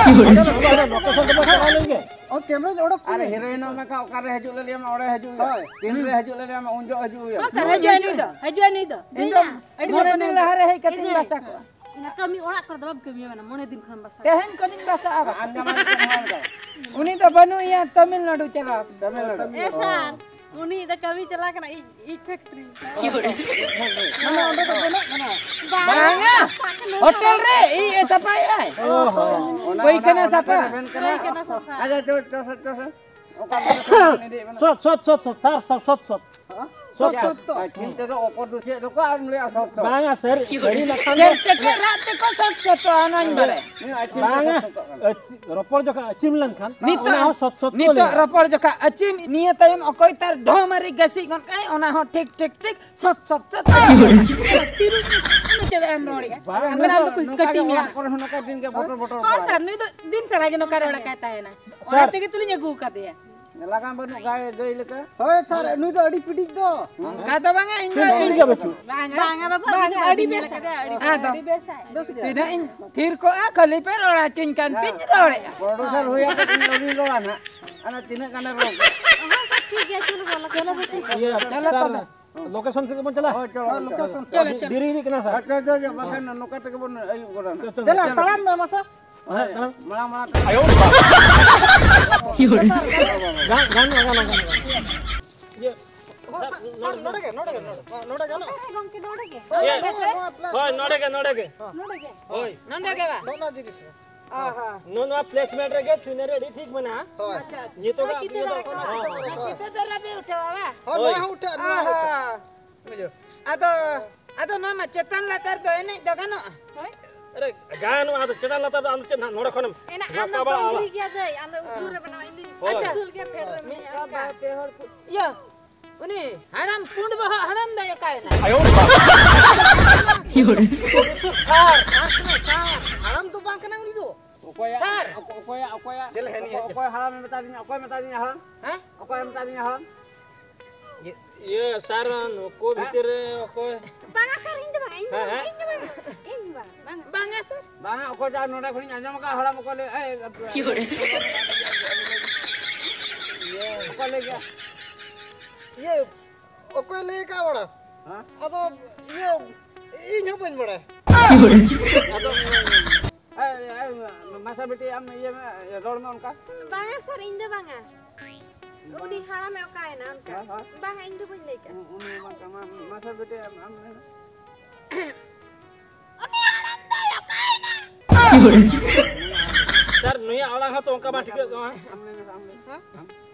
ᱚᱸᱰᱮ ᱫᱚ ᱵᱟᱝᱟ, location ᱫᱚ ᱵᱚᱱ ᱪᱟᱞᱟᱣ ᱞᱮᱱ ᱜᱮ᱾ ᱚ, camera ᱚᱰᱚᱠ ᱟᱨ ᱠᱚ᱾ Heroine ᱦᱚᱸ ᱢᱮᱱᱠᱷᱟᱱ ᱚᱠᱟᱨᱮ ᱦᱤᱡᱩᱜ ᱞᱮ ᱞᱟᱹᱭᱟᱢᱟ, ᱚᱸᱰᱮ ᱦᱤᱡᱩᱜ ᱦᱩᱭᱩᱜᱼᱟ᱾ ᱦᱳᱭ᱾ ᱛᱤᱱᱨᱮ ᱦᱤᱡᱩᱜ ᱞᱮ ᱞᱟᱹᱭᱟᱢᱟ, ᱩᱱ ᱡᱚᱦᱚᱜ ᱦᱤᱡᱩᱜ ᱦᱩᱭᱩᱜᱼᱟ᱾ ᱦᱮᱸ, ᱥᱟᱨ, ᱦᱤᱡᱩᱜᱼᱟᱭ ᱱᱩᱭ ᱫᱚ, ᱦᱤᱡᱩᱜᱼᱟᱭ ᱱᱩᱭ ᱫᱚ᱾ ᱤᱧ ᱫᱚ ᱤᱧ ᱫᱚ ᱢᱚᱬᱮ ᱫᱤᱱ ᱞᱟᱦᱟ ᱨᱮ ᱦᱮᱡ ᱠᱟᱛᱮᱧ ᱤᱧ ᱫᱚ ᱵᱟᱥᱟ ᱠᱚᱜᱼᱟ᱾ ᱚᱱᱟ ᱠᱟᱹᱢᱤ ᱚᱲᱟᱜ ᱠᱚᱨᱮ ᱫᱚ ᱵᱟᱢ ᱠᱟᱹᱢᱤᱭᱟ, ᱢᱟᱱᱮ ᱢᱚᱬᱮ ᱫᱤᱱ ᱠᱷᱚᱱ ᱵᱟᱥᱟ ᱟᱢ ᱠᱚᱜᱼᱟ᱾ ᱡᱟᱢᱟᱭ ᱫᱚ ᱪᱮᱫ ᱦᱚᱸ ᱵᱟᱝ ᱠᱟᱱᱟ᱾ ᱩᱱᱤ ᱫᱚ ᱵᱟᱹᱱᱩᱜ ᱮᱭᱟ, ᱛᱟᱢᱤᱞᱱᱟᱰᱩ ᱪᱟᱞᱟᱣ ᱠᱟᱱᱟ᱾ ᱛᱟᱢᱤᱞᱱᱟᱰᱩ᱾ ᱮ ᱥᱟᱨ, ᱩᱱᱤ ᱫᱚ ᱠᱟᱹᱢᱤ ᱪᱟᱞᱟᱣ ᱠᱟᱱᱟ, ᱤᱡ, ᱤᱡ factory᱾ ᱢᱟᱱᱮ ᱚᱸᱰᱮ ᱫᱚ ᱵᱮᱱᱟᱜ ᱠᱟᱱᱟ? ᱵᱟᱝᱟ, ᱵᱟᱝᱟ᱾ ᱦᱳᱴᱮᱞ ᱨᱮ ᱤᱡ ᱮ ᱥᱟᱯᱷᱟᱭᱮᱫ ᱟᱭ᱾ ᱚ ᱦᱚᱸ᱾ ᱚᱱᱟ, ᱯᱟᱹᱭᱠᱷᱟᱱᱟ ᱚᱱᱟ, ᱚᱱᱟ ᱥᱟᱯᱷᱟ᱾ ᱠᱚᱨᱮ ᱵᱮᱱ ᱠᱟᱱᱟ᱾ ᱯᱟᱹᱭᱠᱷᱟᱱᱟ ᱥᱟᱯᱷᱟ᱾ ᱟᱪᱪᱷᱟ, ᱪᱚ, ᱪᱚ, ᱪᱚ, ᱪᱚ᱾ ᱚᱠᱟ ᱠᱚᱨᱮ ᱠᱷᱚᱱ ᱵᱮᱱ ᱤᱫᱤᱭᱮᱫ ᱵᱮᱱᱟ? ᱥᱚᱛ, ᱥᱚᱛ, ᱥᱚᱛ, ᱥᱚᱛ, ᱥᱟᱨ, ᱥᱚᱛ, ᱥᱚᱛ, ᱥᱚᱛ᱾ ᱦᱮᱸ? ᱥᱚᱛ, ᱥᱚᱛ ᱛᱚ᱾ ᱟᱨ ᱴᱷᱤᱠ ᱛᱮᱫᱚ ᱚᱯᱚᱨ ᱫᱩᱥᱤᱭᱟᱜ ᱫᱚᱠᱚ ᱟᱨ ᱞᱟᱹᱭᱟ ᱥᱚᱛ, ᱥᱚᱛ᱾ ᱵᱟᱝᱟ, ᱥᱟᱹᱨᱤ, ᱥᱟᱹᱨᱤ ᱞᱮᱠᱷᱟᱱ ᱫᱚ ᱪᱮᱫ, ᱪᱮᱫ, ᱪᱮᱫ ᱨᱟᱜ ᱛᱮᱠᱚ ᱥᱚᱛ, ᱥᱚᱛᱚᱜᱼᱟ, ᱚᱱᱟᱧ ᱵᱟᱲᱟᱭᱟ᱾ ᱱᱩᱭ ᱟᱡ ᱴᱷᱮᱱ ᱵᱟᱝᱟ, ᱜᱮ ᱥᱚᱛ, ᱥᱚᱛᱚᱜ ᱠᱟᱱᱟ᱾ ᱟᱹᱪ-, ᱨᱚᱯᱚᱲ ᱡᱚᱠᱷᱚᱱ ᱟᱹᱪᱤᱢ ᱞᱮᱱᱠᱷᱟᱱ, ᱱᱤᱛᱚᱜ, ᱚᱱᱟ ᱦᱚᱸ ᱥᱚᱛ, ᱥᱚᱛ ᱠᱚ ᱱᱤᱛᱚᱜ ᱞᱟᱹᱭᱟ᱾ ᱨᱚᱯᱚᱲ ᱡᱚᱠᱷᱚᱱ ᱟᱹᱪᱤᱢ, ᱱᱤᱭᱟᱹ ᱛᱟᱭᱚᱢ ᱚᱠᱚᱭ ᱛᱟᱨ ᱰᱷᱚ ᱢᱟᱨᱤ ᱜᱟᱹᱥᱤ ᱜᱚᱫ ᱠᱟᱭ, ᱚᱱᱟ ᱦᱚᱸ ᱴᱷᱤᱠ, ᱴᱷᱤᱠ, ᱴᱷᱤᱠ, ᱥᱚᱛ, ᱥᱚᱛ, ᱥᱚᱛ᱾ ᱛᱤᱨᱩ, ᱩᱱᱤ ᱪᱮᱫᱟᱜ ᱮᱢ ᱨᱚᱲᱮᱜᱼᱟ? ᱵᱟᱝ, ᱟᱢ ᱱᱩᱭ ᱫᱚ ᱟᱢ ᱫᱚ ᱠᱟᱹᱴᱤᱡ ᱱᱚᱝᱠᱟ ᱜᱮ ᱠᱟᱹᱴᱤᱡ ᱢᱮᱭᱟ᱾ ᱚᱲᱟᱜ ᱠᱚᱨᱮ ᱦᱚᱸ ᱱᱚᱝᱠᱟ ᱫᱤᱱ ᱜᱮ ᱵᱚᱴᱚᱨ, ᱵᱚᱴᱚᱨ ᱦᱳᱭ ᱠᱚᱲᱟ᱾ ᱥᱟᱨ, ᱱᱩᱭ ᱫᱚ ᱫᱤᱱ ᱥᱟᱨᱟ ᱜᱮ ᱱᱚᱝᱠᱟ ᱨᱚᱲ ᱟᱠᱟᱭ ᱛᱟᱦᱮᱱᱟ᱾ ᱚᱱᱟ ᱥᱟᱨ᱾ ᱛᱮᱜᱮ ᱛᱩᱞᱤᱧ ᱟᱹᱜᱩ ᱟᱠᱟᱫᱮᱭᱟ᱾ ᱞᱟᱜᱟᱢ ᱵᱟᱹᱱᱩᱜ ᱜᱟᱭ ᱜᱟᱹᱭ ᱞᱮᱠᱟ᱾ ᱦᱳᱭ ᱥᱟᱨ, ᱱᱩᱭ ᱫᱚ ᱟᱹᱰᱤ ᱯᱤᱰᱤᱡ ᱫᱚ᱾ ᱚᱱᱠᱟ ᱫᱚ ᱵᱟᱝᱟ, ᱤᱧ ᱫᱚ ᱴᱷᱤᱠ ᱜᱮᱭᱟ ᱵᱟᱹᱪᱩ᱾ ᱵᱟᱝᱟ, ᱵᱟᱝᱟ ᱵᱟᱵᱟ, ᱵᱟᱝᱟ, ᱟᱹᱰᱤ ᱟᱹᱰᱤ ᱵᱮᱥ᱾ ᱵᱮᱥ᱾ ᱟᱫᱚ ᱵᱮᱥ᱾ ᱛᱤᱱᱟᱹᱜ ᱤᱧ ᱛᱷᱤᱨ ᱠᱚᱜᱼᱟ, ᱠᱷᱟᱹᱞᱤ ᱯᱮ ᱨᱚᱲᱟ, ᱪᱚᱧ ᱠᱟᱱ ᱛᱤᱧ ᱨᱚᱲᱮᱜᱼᱟ᱾ ᱯᱨᱚᱰᱩᱥᱟᱨ ᱦᱩᱭ ᱟᱠᱟᱱ ᱤᱧ ᱟᱹᱣᱨᱤᱧ ᱨᱚᱲᱟ ᱱᱟᱦᱟᱜ᱾ ᱚᱱᱟ ᱛᱤᱱᱟᱹᱜ ᱜᱟᱱᱮ ᱨᱚᱲ ᱠᱮᱫᱟ᱾ ᱦᱚᱸ ᱥᱟᱨ, ᱴᱷᱤᱠ ᱜᱮᱭᱟ, ᱪᱚᱞᱚ, ᱪᱚᱞᱚ, ᱪᱚᱞᱚ, ᱪᱚᱞᱚ, ᱪᱚᱞᱚ᱾ ᱤᱭᱟᱹ, ᱪᱚᱞᱚ ᱥᱟᱨ, ᱛᱚᱵᱮ᱾ Location ᱥᱮᱫ ᱜᱮᱵᱚᱱ ᱪᱟᱞᱟᱜᱼᱟ᱾ ᱦᱳᱭ, ᱪᱚᱞᱚ, ᱦᱳᱭ, ᱪᱚᱞᱚ᱾ Location᱾ ᱪᱚᱞᱚ, ᱪᱚᱞᱚ᱾ ᱫᱮᱨᱤ ᱤᱫᱤᱜ ᱠᱟᱱᱟ ᱥᱟᱨ᱾ ᱟᱪᱪᱷᱟ, ᱟᱪᱪᱷᱟ, ᱟᱪᱪᱷᱟ, ᱵᱟᱠᱷᱟᱱ ᱱᱚᱝᱠᱟ ᱛᱮᱜᱮ ᱵᱚᱱ ᱟᱹᱭᱩᱵ ᱜᱚᱫᱟ ᱱᱟᱦᱟᱜ᱾ ᱪᱚᱞᱚ, ᱪᱚᱞᱚ᱾ ᱫᱮᱞᱟ, ᱛᱟᱲᱟᱢ ᱢᱮ ᱢᱟᱥᱮ᱾ ᱦᱮᱸ, ᱛᱟᱲᱟᱢ᱾ ᱢᱟᱲᱟᱝ, ᱢᱟᱲᱟᱝ ᱛᱮ᱾ ᱜᱟᱱ, ᱜᱟᱱᱚᱜᱼᱟ, ᱜᱟᱱᱚᱜᱼᱟ, ᱜᱟᱱᱚᱜᱼᱟ᱾ ᱤᱭᱟᱹ, ᱥᱟᱨ, ᱥᱟᱨ, ᱱᱚᱰᱮ ᱜᱮ, ᱱᱚᱰᱮ ᱜᱮ, ᱱᱚᱰᱮ᱾ ᱦᱮᱸ, ᱱᱚᱰᱮ ᱜᱟᱱᱚᱜᱼᱟ? ᱦᱮᱸ, ᱜᱚᱢᱠᱮ, ᱱᱚᱰᱮ ᱜᱮ᱾ ᱦᱳᱭ, ᱱᱚᱰᱮ ᱜᱮ, ᱱᱚᱰᱮ ᱜᱮ᱾ ᱱᱚᱰᱮ ᱜᱮ᱾ ᱦᱳᱭ᱾ ᱱᱚᱰᱮ ᱜᱮ ᱵᱟᱝ? ᱱᱚᱜᱼᱚ ᱱᱚᱣᱟ ᱡᱤᱱᱤᱥ ᱨᱮ᱾ ᱟᱦᱟ᱾ ᱱᱚᱣᱟ, ᱱᱚᱣᱟ placement ᱨᱮᱜᱮ scenery ᱟᱹᱰᱤ ᱴᱷᱤᱠ ᱢᱮᱱᱟᱜᱼᱟ᱾ ᱦᱳᱭ᱾ ᱟᱪᱪᱷᱟ, ᱟᱪᱪᱷᱟ᱾ ᱱᱤᱛᱚᱜ ᱦᱳᱭ, ᱫᱚ ᱠᱤᱛᱟᱹ ᱫᱚ ᱦᱳᱭ, ᱨᱟᱠᱟᱵ ᱦᱳᱭ, ᱠᱟᱛᱮ ᱦᱳᱭ᱾ ᱫᱚ ᱨᱟᱵᱤ ᱩᱴᱷᱟᱹᱣᱟ, ᱵᱟᱝ? ᱦᱳᱭ, ᱦᱳᱭ᱾ ᱱᱚᱣᱟ ᱦᱚᱸ ᱩᱴᱷᱟᱹᱜᱼᱟ, ᱱᱚᱣᱟ ᱦᱚᱸ ᱟᱦᱟ᱾ ᱩᱴᱷᱟᱹᱜᱼᱟ᱾ ᱵᱩᱡᱷᱟᱹᱣ? ᱟᱫᱚ, ᱟᱫᱚ ᱱᱚᱣᱟ ᱢᱟ ᱪᱮᱛᱟᱱ ᱞᱟᱛᱟᱨ ᱫᱚ ᱮᱱᱮᱡ ᱫᱚ ᱜᱟᱱᱚᱜᱼᱟ? ᱦᱳᱭ᱾ ᱟᱨᱮ, ᱜᱟᱱᱚᱜᱼᱟ, ᱟᱫᱚ ᱪᱮᱛᱟᱱ ᱞᱟᱛᱟᱨ ᱫᱚ ᱟᱢ ᱫᱚ ᱪᱮᱫ ᱱᱟᱦᱟᱜ ᱱᱚᱰᱮ ᱠᱷᱚᱱᱮᱢ ᱮᱱᱟ ᱟᱢ ᱫᱚ ᱨᱟᱠᱟᱵᱟ? ᱰᱩᱝᱨᱤ ᱜᱮᱭᱟ ᱫᱟᱹᱭ, ᱟᱢ ᱫᱚ ᱩᱥᱩᱞ ᱨᱮ ᱵᱮᱱᱟᱣᱟ, ᱤᱧ ᱫᱚ ᱦᱳᱭ᱾ ᱩᱥᱩᱞ ᱜᱮᱭᱟ, ᱯᱷᱮᱰ ᱨᱮ ᱢᱤᱫ ᱢᱮᱱᱟᱜᱼᱟ, ᱵᱟᱨ ᱚᱱᱠᱟ᱾ ᱯᱮ ᱦᱚᱲ ᱠᱚ, ᱤᱭᱟᱹ, ᱩᱱᱤ ᱦᱟᱲᱟᱢ ᱯᱩᱸᱰ ᱵᱚᱦᱚᱜ ᱦᱟᱲᱟᱢ ᱫᱚᱭ ᱚᱠᱟᱭᱮᱱᱟ? ᱟᱭᱳ ᱵᱟᱵᱟ᱾ ᱥᱟᱨ, ᱥᱟᱨ ᱠᱟᱱᱟᱭ, ᱥᱟᱨ᱾ ᱦᱟᱲᱟᱢ ᱫᱚ ᱵᱟᱝ ᱠᱟᱱᱟᱭ ᱩᱱᱤ ᱫᱚ᱾ ᱚᱠᱚᱭᱟᱜ, ᱥᱟᱨ᱾ ᱚᱠᱚ-, ᱚᱠᱚᱭᱟᱜ, ᱚᱠᱚᱭᱟᱜ, ᱪᱮᱫ ᱞᱮᱠᱟ ᱦᱮᱱᱤᱡ ᱚᱠᱚᱭ, ᱦᱮᱡ ᱚᱠᱚᱭ ᱦᱟᱲᱟᱢᱮ ᱢᱮᱛᱟ ᱫᱤᱧᱟ, ᱚᱠᱚᱭ ᱢᱮᱛᱟ ᱫᱤᱧᱟ ᱦᱟᱲᱟᱢ? ᱦᱮᱸ? ᱚᱠᱚᱭᱮ ᱢᱮᱛᱟ ᱫᱤᱧᱟ ᱦᱟᱲᱟᱢ? ᱤᱭᱟᱹ, ᱤᱭᱟᱹ, ᱥᱟᱨ, ᱱᱩᱠᱩ ᱦᱮᱸ? ᱵᱷᱤᱛᱤᱨ ᱨᱮ ᱚᱠᱚᱭ? ᱵᱟᱝᱟ ᱥᱟᱨ, ᱤᱧ ᱫᱚ ᱵᱟᱝᱟ, ᱤᱧ ᱫᱚ ᱦᱮᱸ, ᱵᱟᱝᱟ, ᱦᱮᱸ? ᱤᱧ ᱫᱚ ᱵᱟᱝᱟ, ᱤᱧ ᱫᱚ ᱵᱟᱝᱟ, ᱵᱟᱝᱟ᱾ ᱵᱟᱝᱟ, ᱚᱠᱚᱭ ᱪᱚ ᱱᱚᱰᱮ ᱠᱷᱚᱱᱤᱧ ᱟᱸᱡᱚᱢ ᱟᱠᱟᱫᱼᱟ, ᱦᱟᱲᱟᱢ ᱚᱠᱚᱭ ᱞᱟᱹᱭ, ᱮᱭ, ᱠᱤ ᱦᱚᱲᱮ? ᱤᱭᱟᱹ, ᱚᱠᱚᱭ ᱞᱟᱹᱭ ᱠᱮᱫᱼᱟ? ᱤᱭᱟᱹ, ᱚᱠᱚᱭ ᱞᱟᱹᱭ ᱟᱠᱟᱫ ᱵᱟᱲᱟ? ᱦᱮᱸ? ᱟᱫᱚ, ᱤᱭᱟᱹ, ᱤᱧ ᱦᱚᱸ ᱵᱟᱹᱧ ᱵᱟᱲᱟᱭᱟ᱾ ᱠᱤ ᱦᱚᱲᱮ? ᱟᱫᱚ, ᱮᱭ, ᱮᱭ, ᱢᱟᱪᱷᱟ ᱵᱤᱴᱤ, ᱟᱢ ᱤᱭᱟᱹ ᱢᱮ, ᱨᱚᱲ ᱢᱮ ᱚᱱᱠᱟ᱾ ᱵᱟᱝᱟ ᱥᱟᱨ, ᱤᱧ ᱫᱚ ᱵᱟᱝᱟ᱾ ᱩᱱᱤ ᱦᱟᱲᱟᱢᱮ ᱚᱠᱟᱭᱮᱱᱟ ᱚᱱᱠᱟ? ᱦᱮᱸ, ᱦᱮᱸ᱾ ᱵᱟᱝᱟ, ᱤᱧ ᱫᱚ ᱵᱟᱹᱧ ᱞᱟᱹᱭ ᱠᱟᱜᱼᱟ᱾ ᱩ-, ᱩᱱᱤ ᱵᱟᱝ ᱠᱟᱱᱟ᱾ ᱢᱟ-, ᱢᱟᱪᱷᱟ ᱵᱤᱴᱤ, ᱟᱢ, ᱟᱢ ᱞᱟᱹᱭ ᱢᱮ᱾ ᱩᱱᱤ ᱦᱟᱲᱟᱢ ᱫᱚᱭ ᱚᱠᱟᱭᱮᱱᱟ? ᱥᱟᱨ, ᱱᱩᱭᱟᱜ ᱟᱲᱟᱝ ᱦᱚᱸᱛᱚ ᱚᱱᱠᱟ ᱵᱟᱝ ᱴᱷᱤᱠᱟᱹᱜ ᱠᱟᱱᱟ᱾ ᱟᱢ ᱞᱟᱹᱭ ᱢᱮ, ᱟᱢ ᱞᱟᱹᱭ ᱢᱮ᱾ ᱦᱮᱸ?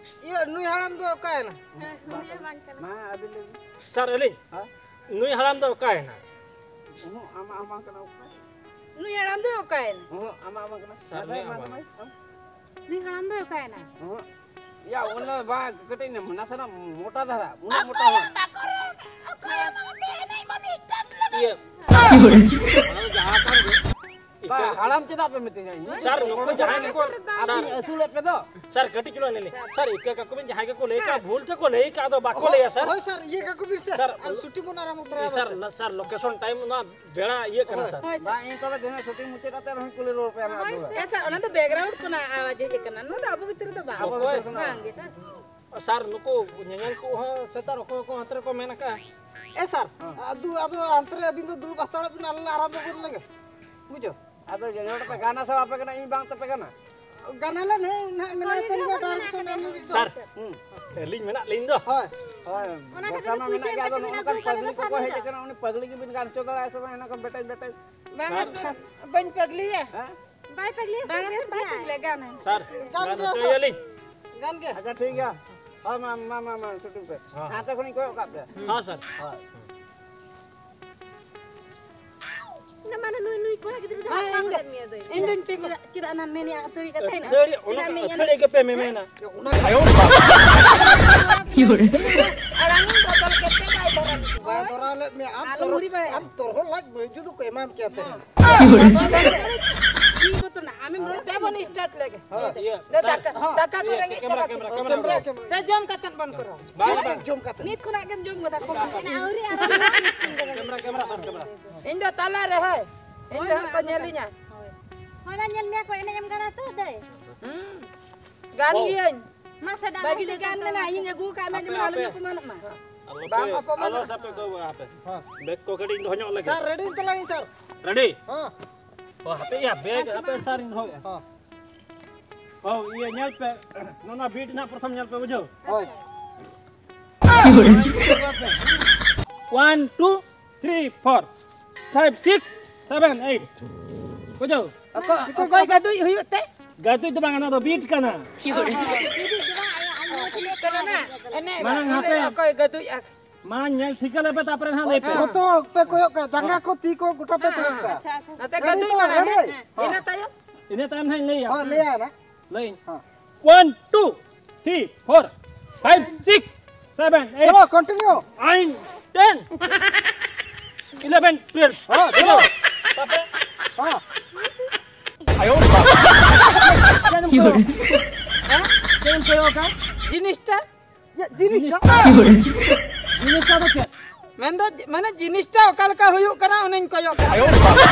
ᱤᱭᱟᱹ, ᱱᱩᱭ ᱦᱟᱲᱟᱢ ᱫᱚ ᱚᱠᱟᱭᱮᱱᱟ? ᱦᱮᱸ, ᱩᱱᱤ ᱦᱚᱸ ᱵᱟᱝ ᱠᱟᱱᱟ᱾ ᱢᱟ, ᱟᱹᱵᱤᱱ ᱞᱟᱹᱭ ᱵᱤᱱ᱾ ᱥᱟᱨ, ᱟᱹᱞᱤᱧ? ᱦᱮᱸ? ᱱᱩᱭ ᱦᱟᱲᱟᱢ ᱫᱚ ᱚᱠᱟᱭᱮᱱᱟ? ᱩᱦᱩᱸ, ᱟᱢᱟᱜ ᱦᱚᱸ ᱵᱟᱝ ᱠᱟᱱᱟ, ᱚᱠᱚᱭ? ᱱᱩᱭ ᱦᱟᱲᱟᱢ ᱫᱚ ᱚᱠᱟᱭᱮᱱᱟ? ᱩᱦᱩᱸ, ᱟᱢᱟᱜ ᱦᱚᱸ ᱵᱟᱝ ᱠᱟᱱᱟ᱾ ᱥᱟᱨ, ᱢᱟ, ᱞᱟᱹᱭ ᱢᱟ, ᱟᱢᱟᱜ ᱢᱟ, ᱵᱟᱝ᱾ ᱢᱟ᱾ ᱱᱩᱭ ᱦᱟᱲᱟᱢ ᱫᱚ ᱚᱠᱟᱭᱮᱱᱟ? ᱩᱦᱩᱸ᱾ ᱭᱟ, ᱚᱱᱟ ᱵᱟᱝ, ᱠᱟᱹᱴᱤᱡ ᱱᱟᱥᱮᱱᱟᱜ ᱢᱚᱴᱟ ᱫᱷᱟᱨᱟ, ᱩᱱᱟᱹᱜ ᱢᱚᱴᱟ ᱦᱚᱸ ᱵᱟᱝ᱾ ᱵᱟᱠᱚ ᱨᱚᱲ, ᱚᱠᱚᱭ ᱦᱚᱸ ᱵᱟᱝ ᱛᱮ ᱮᱱᱮᱡ ᱵᱚᱱ start ᱞᱮᱫᱟ᱾ ᱤᱭᱟᱹ, ᱚᱱᱟ ᱫᱚ ᱡᱟᱦᱟᱸ ᱠᱟᱱ ᱜᱮ᱾ ᱵᱟ, ᱦᱟᱲᱟᱢ ᱪᱮᱫᱟᱜ ᱯᱮ ᱢᱤᱛᱟᱹᱧᱟ ᱤᱧ? ᱥᱟᱨ, ᱱᱩᱠᱩ ᱡᱟᱦᱟᱸᱭ ᱜᱮᱠᱚ, ᱟᱯᱮ ᱥᱟᱨ, ᱟᱹᱥᱩᱞᱮᱫ ᱯᱮ ᱫᱚ᱾ ᱥᱟᱨ, ᱠᱟᱹᱴᱤᱡ ᱪᱩᱞᱩᱝ ᱞᱟᱹᱭ ᱞᱮ᱾ ᱥᱟᱨ, ᱤᱠᱟᱹ ᱠᱟᱠᱚ ᱵᱤᱱ, ᱡᱟᱦᱟᱸᱭ ᱜᱮᱠᱚ ᱞᱟᱹᱭ ᱠᱟᱜ, ᱵᱷᱩᱞ ᱛᱮᱠᱚ ᱞᱟᱹᱭ ᱠᱟᱜ ᱫᱚ, ᱵᱟᱠᱚ ᱞᱟᱹᱭᱟ, ᱥᱟᱨ᱾ ᱦᱳᱭ, ᱥᱟᱨ, ᱤᱭᱟᱹ ᱠᱟᱠᱚ ᱵᱤᱱ, ᱥᱟᱨ᱾ ᱥᱟᱨ, ᱟᱨ ᱥᱩᱴᱤ ᱵᱚᱱ ᱟᱨᱟᱢᱵᱚ ᱛᱚᱨᱟᱭᱟ, ᱥᱟᱨ, ᱥᱟᱨ᱾ ᱥᱟᱨ, location time ᱚᱱᱟ ᱵᱮᱲᱟ ᱤᱭᱟᱹᱜ ᱠᱟᱱᱟ, ᱦᱳᱭ᱾ ᱥᱟᱨ᱾ ᱦᱳᱭ, ᱵᱟᱝ, ᱥᱟᱨ᱾ ᱤᱧ ᱛᱚᱵᱮ ᱡᱟᱦᱟᱸ ᱥᱩᱴᱤᱝ ᱢᱩᱪᱟᱹᱫ ᱠᱟᱛᱮ ᱨᱮᱦᱚᱸ ᱠᱩᱞᱤ ᱨᱩᱣᱟᱹᱲ ᱯᱮᱭᱟ ᱱᱟᱦᱟᱜ ᱦᱳᱭ, ᱫᱩᱲᱩᱵ᱾ ᱦᱮᱸ, ᱥᱟᱨ, ᱚᱱᱟ ᱫᱚ background ᱠᱷᱚᱱᱟᱜ ᱟᱣᱟᱡᱽ ᱦᱮᱡ ᱟᱠᱟᱱᱟ, ᱱᱚᱣᱟ ᱫᱚ ᱟᱵᱚ ᱵᱷᱤᱛᱨᱤ ᱨᱮᱫᱚ ᱵᱟᱝ᱾ ᱟᱵᱚ ᱵᱷᱤᱛᱨᱤ ᱠᱷᱚᱱᱟᱜ ᱵᱟᱝ ᱵᱟᱝ᱾ ᱜᱮ, ᱥᱟᱨ᱾ ᱥᱟᱨ, ᱱᱩᱠᱩ ᱧᱮᱧᱮᱞ ᱠᱚ ᱦᱚᱸ ᱥᱮᱴᱟᱨ ᱚᱠᱚᱭ ᱠᱚ ᱦᱟᱱᱛᱮ ᱨᱮᱠᱚ ᱢᱮᱱ ᱟᱠᱟᱫᱼᱟ᱾ ᱮ ᱥᱟᱨ, ᱦᱮᱸ᱾ ᱟᱫᱚ, ᱟᱫᱚ ᱦᱟᱱᱛᱮ ᱨᱮ ᱟᱹᱵᱤᱱ ᱫᱚ ᱫᱩᱲᱩᱵ ᱦᱟᱛᱟᱲᱚᱜ ᱵᱤᱱ, ᱟᱞᱮ ᱞᱮ ᱟᱨᱟᱢᱵᱚ ᱜᱚᱫ ᱞᱮᱜᱮ᱾ ᱵᱩᱡᱷᱟᱹᱣ? ᱟᱫᱚ ᱡᱮ ᱦᱚᱲ ᱯᱮ ᱜᱟᱱᱟ ᱥᱮ ᱵᱟᱯᱮ ᱜᱟᱱᱟ? ᱤᱧ ᱵᱟᱝ ᱛᱟᱯᱮ ᱜᱟᱱᱟ᱾ ᱜᱟᱱᱟᱞᱮ ᱱᱟᱦᱟᱜ, ᱱᱟᱦᱟᱜ ᱢᱮᱱᱟᱭ ᱛᱟᱹᱞᱤᱧᱟ ᱰᱟᱭᱨᱮᱠᱥᱚᱱ ᱮᱢ ᱞᱟᱹᱜᱤᱫ ᱫᱚ᱾ ᱥᱟᱨ, ᱦᱩᱸ᱾ ᱟᱹᱞᱤᱧ ᱢᱮᱱᱟᱜ ᱞᱤᱧ ᱫᱚ᱾ ᱦᱳᱭ᱾ ᱦᱳᱭ, ᱚᱱᱟ ᱵᱷᱚᱨᱥᱟ ᱠᱷᱟᱹᱛᱤᱨ ᱢᱟ ᱯᱩᱭᱥᱟᱹ ᱢᱮᱱᱟᱜ ᱜᱮ, ᱟᱫᱚ ᱮᱢ ᱱᱚᱜᱼᱚ ᱠᱟᱛᱮ ᱱᱚᱝᱠᱟᱱ ᱵᱤᱱ ᱯᱟᱹᱜᱽᱞᱤ ᱟᱹᱜᱩ ᱠᱚᱠᱚ ᱠᱟᱫᱟ ᱦᱮᱡ ᱥᱟᱨ ᱟᱠᱟᱱᱟ, ᱩᱱᱤ ᱯᱟᱹᱜᱽᱞᱤ ᱜᱮᱵᱤᱱ ᱜᱟᱱ ᱦᱚᱪᱚ ᱫᱟᱲᱮᱭᱟᱭᱟ ᱥᱮ ᱵᱟᱝ, ᱚᱱᱟ ᱠᱷᱚᱱ ᱵᱮᱴᱟᱭ, ᱵᱮᱴᱟᱭ᱾ ᱵᱟᱝᱟ ᱦᱮᱸ? ᱥᱟᱨ, ᱵᱟᱹᱧ ᱯᱟᱹᱜᱽᱞᱤᱭᱟ᱾ ᱦᱮᱸ? ᱵᱟᱭ ᱯᱟᱜᱽᱞᱤ ᱥᱮ ᱵᱟᱝ ᱵᱮᱥ ᱥᱮ ᱵᱟᱭ ᱜᱮᱭᱟᱭ? ᱯᱟᱜᱽᱞᱤ ᱜᱟᱱ᱾ ᱥᱟᱨ, ᱜᱟᱱ ᱜᱟᱱ ᱜᱮᱭᱟ ᱦᱚᱪᱚᱭᱮᱭᱟᱞᱤᱧ᱾ ᱜᱟᱱ ᱜᱮ᱾ ᱟᱪᱪᱷᱟ, ᱴᱷᱤᱠ ᱜᱮᱭᱟ᱾ ᱦᱳᱭ, ᱢᱟ, ᱢᱟ, ᱢᱟ, ᱢᱟ, ᱪᱷᱩᱴᱤ ᱯᱮ᱾ ᱦᱮᱸ᱾ ᱦᱟᱱᱛᱮ ᱠᱷᱚᱱᱤᱧ ᱠᱚᱭᱚᱜ ᱠᱟᱜ ᱯᱮᱭᱟ᱾ ᱦᱮᱸ, ᱥᱟᱨ᱾ ᱦᱳᱭ᱾ ᱚᱱᱟ ᱢᱟᱱᱮ ᱱᱩᱭ, ᱱᱩᱭ ᱠᱚᱲᱟ ᱜᱤᱫᱽᱨᱟᱹ ᱫᱚ ᱦᱮᱸ, ᱦᱟᱛᱟᱣ ᱤᱧ ᱫᱚ, ᱠᱟᱫ ᱢᱮᱭᱟ ᱫᱚᱭ᱾ ᱤᱧ ᱫᱚᱧ ᱛᱤᱸᱜᱩ᱾ ᱪᱮᱫᱟᱜ, ᱪᱮᱫᱟᱜ ᱚᱱᱟ ᱢᱮᱱᱮᱜᱼᱟ ᱟᱹᱛᱷᱟᱹᱲᱤ ᱠᱟᱛᱷᱟ ᱦᱮᱱᱟᱜᱼᱟ? ᱟᱹᱛᱷᱟᱹᱲᱤ, ᱚᱱᱟ ᱪᱮᱫᱟᱜ ᱢᱮᱱᱮᱜᱼᱟ? ᱟᱹᱛᱷᱟᱹᱲᱤ ᱜᱮᱯᱮ ᱢᱮᱢᱮᱱᱟ᱾ ᱚᱱᱟ ᱟᱭᱳ ᱵᱟᱵᱟ᱾ ᱟᱲᱟᱝ ᱤᱧ ᱵᱚᱫᱚᱞ ᱠᱮᱫ ᱛᱮ ᱵᱟᱭ ᱫᱷᱚᱨᱟᱣ ᱞᱮᱫ ᱛᱤᱧᱟ᱾ ᱵᱟᱭ ᱫᱷᱚᱨᱟᱣ ᱞᱮᱫ ᱢᱮᱭᱟ᱾ ᱟᱢ ᱟᱞᱚᱢ ᱛᱚᱨᱦᱚᱫ, ᱦᱩᱨᱤ ᱵᱟᱲᱟᱭᱟ᱾ ᱟᱢ ᱛᱚᱨᱦᱚᱫ ᱞᱟᱡ ᱵᱟᱹᱡᱩ ᱫᱚᱠᱚ ᱮᱢᱟᱢ ᱠᱮᱭᱟ ᱛᱟᱦᱮᱸ᱾ ᱪᱮᱫ ᱵᱚᱛᱚᱨ ᱱᱟ? ᱟᱢᱮᱢ ᱨᱚᱲ ᱫᱮ ᱵᱚᱱ start ᱞᱮᱜᱮ᱾ ᱦᱳᱭ, ᱤᱭᱟᱹ, ᱫᱮ ᱫᱟᱠᱟ, ᱦᱳᱭ, ᱫᱟᱠᱟ ᱠᱚ ᱨᱮᱸᱜᱮᱡ ᱪᱟᱵᱟ ᱠᱮᱫᱟ᱾ Camera, camera. ᱥᱮ ᱡᱚᱢ ᱠᱟᱛᱮᱫ ᱵᱚᱱ ᱠᱚᱨᱟᱣᱟ᱾ ᱵᱟᱝ, ᱵᱟᱝ᱾ ᱡᱚᱢ ᱠᱟᱛᱮᱫ᱾ ᱱᱤᱛ ᱠᱷᱚᱱᱟᱜ ᱜᱮᱢ ᱡᱚᱢ ᱜᱚᱫᱟ ᱠᱚ᱾ ᱟᱹᱣᱨᱤ ᱟᱨᱟᱢᱵᱚ᱾ ᱠᱮᱢᱮᱨᱟ, ᱠᱮᱢᱮᱨᱟ, ᱥᱟᱵ ᱠᱮᱢᱮᱨᱟ᱾ ᱤᱧ ᱫᱚ ᱛᱟᱞᱟ ᱨᱮ, ᱦᱳᱭ᱾ ᱤᱧ ᱫᱚ ᱦᱳᱭ, ᱦᱟᱸᱜ ᱠᱚ ᱦᱳᱭ, ᱧᱮᱞᱤᱧᱟ᱾ ᱦᱳᱭ᱾ ᱦᱳᱭ, ᱧᱮᱞ ᱢᱮᱭᱟ ᱠᱚ, ᱮᱱᱮᱡ ᱮᱢ ᱜᱟᱱᱟ ᱛᱚ, ᱫᱟᱹᱭ? ᱦᱩᱸ᱾ ᱜᱟᱱ ᱜᱤᱭᱟᱹᱧ᱾ ᱢᱟᱥᱮ ᱫᱟᱬᱟᱱ ᱵᱟᱹᱜᱤ ᱞᱮᱠᱟᱱ ᱞᱮᱠᱟᱱ ᱢᱮᱱᱟᱜᱼᱟ, ᱤᱧ ᱟᱹᱜᱩ ᱠᱟᱜ ᱢᱮ, ᱡᱮᱢᱚᱱ ᱟᱞᱚᱧ ᱟᱯᱮ᱾ ᱚᱯᱚᱢᱟᱱᱚᱜ ᱢᱟ᱾ ᱟᱞᱚ ᱵᱟᱝ ᱯᱮ, ᱚᱯᱚᱢᱟᱱᱚᱜ᱾ ᱟᱞᱚ ᱥᱟᱯᱮ ᱠᱚ ᱟᱯᱮ᱾ ᱦᱮᱸ᱾ ᱵᱮᱜᱽ ᱠᱚ ᱠᱟᱹᱴᱤᱡ ᱤᱧ ᱫᱚᱦᱚ ᱧᱚᱜ ᱞᱮᱜᱮ᱾ ᱥᱟᱨ, ᱨᱮᱰᱤ ᱩᱛᱟᱹᱨ ᱞᱟᱹᱜᱤᱧ, ᱥᱟᱨ᱾ ᱨᱮᱰᱤ? ᱦᱮᱸ᱾ ᱚ, ᱦᱟᱯᱮ ᱭᱟ, ᱵᱮᱜᱽ ᱦᱟᱯᱮ ᱥᱟᱨ ᱤᱧ ᱫᱚᱦᱚᱭᱟ᱾ ᱦᱮᱸ᱾ ᱚ, ᱤᱭᱟᱹ ᱧᱮᱞ ᱯᱮ, ᱱᱚᱣᱟ beat ᱨᱮᱱᱟᱜ ᱯᱨᱚᱛᱷᱚᱢ ᱧᱮᱞ ᱯᱮ, ᱵᱩᱡᱷᱟᱹᱣ? ᱦᱳᱭ᱾ One, two, three, four, five, six, seven, eight. ᱵᱩᱡᱷᱟᱹᱣ? ᱚᱠᱚ-, ᱚᱠᱚᱭ ᱜᱟᱹᱫᱩᱡ ᱦᱩᱭᱩᱜ ᱛᱮ? ᱜᱟᱹᱫᱩᱡ ᱫᱚ ᱵᱟᱝ, ᱱᱚᱣᱟ ᱫᱚ beat ᱠᱟᱱᱟ᱾ ᱮᱱᱮᱡ ᱢᱟᱲᱟᱝ ᱨᱮ ᱦᱟᱯᱮ᱾ ᱚᱠᱚᱭ ᱜᱟᱹᱫᱩᱡ ᱟᱠ-, ᱢᱟ ᱧᱮᱞ ᱴᱷᱤᱠᱟᱹ ᱞᱮᱯᱮ, ᱛᱟᱯᱚᱨᱮ ᱦᱟᱸᱜ ᱞᱟᱹᱭ ᱯᱮ᱾ ᱡᱚᱛᱚ ᱯᱮ ᱠᱚᱭᱚᱜ ᱠᱟᱜᱼᱟ, ᱡᱟᱸᱜᱟ ᱠᱚ, ᱛᱤ ᱠᱚ, ᱜᱚᱴᱟ ᱯᱮ ᱠᱚᱭᱚᱜ ᱠᱟᱜᱼᱟ᱾ ᱟᱪᱪᱷᱟ, ᱟᱪᱪᱷᱟ᱾ ᱱᱚᱛᱮ ᱜᱟᱹᱫᱩᱡ ᱢᱟᱲᱟᱝ, ᱦᱮᱸ? ᱦᱮᱸ᱾ ᱤᱱᱟᱹ ᱛᱟᱭᱚᱢ᱾ ᱤᱱᱟᱹ ᱛᱟᱭᱚᱢ ᱦᱟᱸᱜ ᱤᱧ ᱞᱟᱹᱭᱟ᱾ ᱦᱳᱭ, ᱞᱟᱹᱭᱟ ᱱᱟᱜ᱾ ᱞᱟᱹᱭᱟᱹᱧ᱾ ᱦᱮᱸ᱾ One, two, three, four, five, six, seven, eight, ᱪᱚᱞᱚ, continue᱾ Nine, ten, eleven, twelve. ᱦᱮᱸ, ᱪᱚᱞᱚ᱾ ᱛᱟᱯᱚᱨᱮ? ᱦᱮᱸ᱾ ᱟᱭᱳ ᱵᱟᱵᱟ᱾ ᱪᱮᱫ ᱮᱢ ᱠᱚᱭᱚᱜ? ᱦᱮᱸ? ᱪᱮᱫ ᱮᱢ ᱠᱚᱭᱚᱜ ᱠᱟᱜᱼᱟ? ᱡᱤᱱᱤᱥᱴᱟ᱾ ᱤᱭᱟᱹ, ᱡᱤᱱᱤᱥᱴᱟ᱾ ᱡᱤᱱᱤᱥᱴᱟ ᱫᱚ ᱪᱮᱫ? ᱢᱮᱱᱫᱚ, ᱢᱟᱱᱮ, ᱡᱤᱱᱤᱥᱴᱟ ᱚᱠᱟ ᱞᱮᱠᱟ ᱦᱩᱭᱩᱜ ᱠᱟᱱᱟ, ᱚᱱᱟᱧ ᱠᱚᱭᱚᱜ ᱠᱟᱜᱼᱟ᱾ ᱟᱭᱳ ᱵᱟᱵᱟ᱾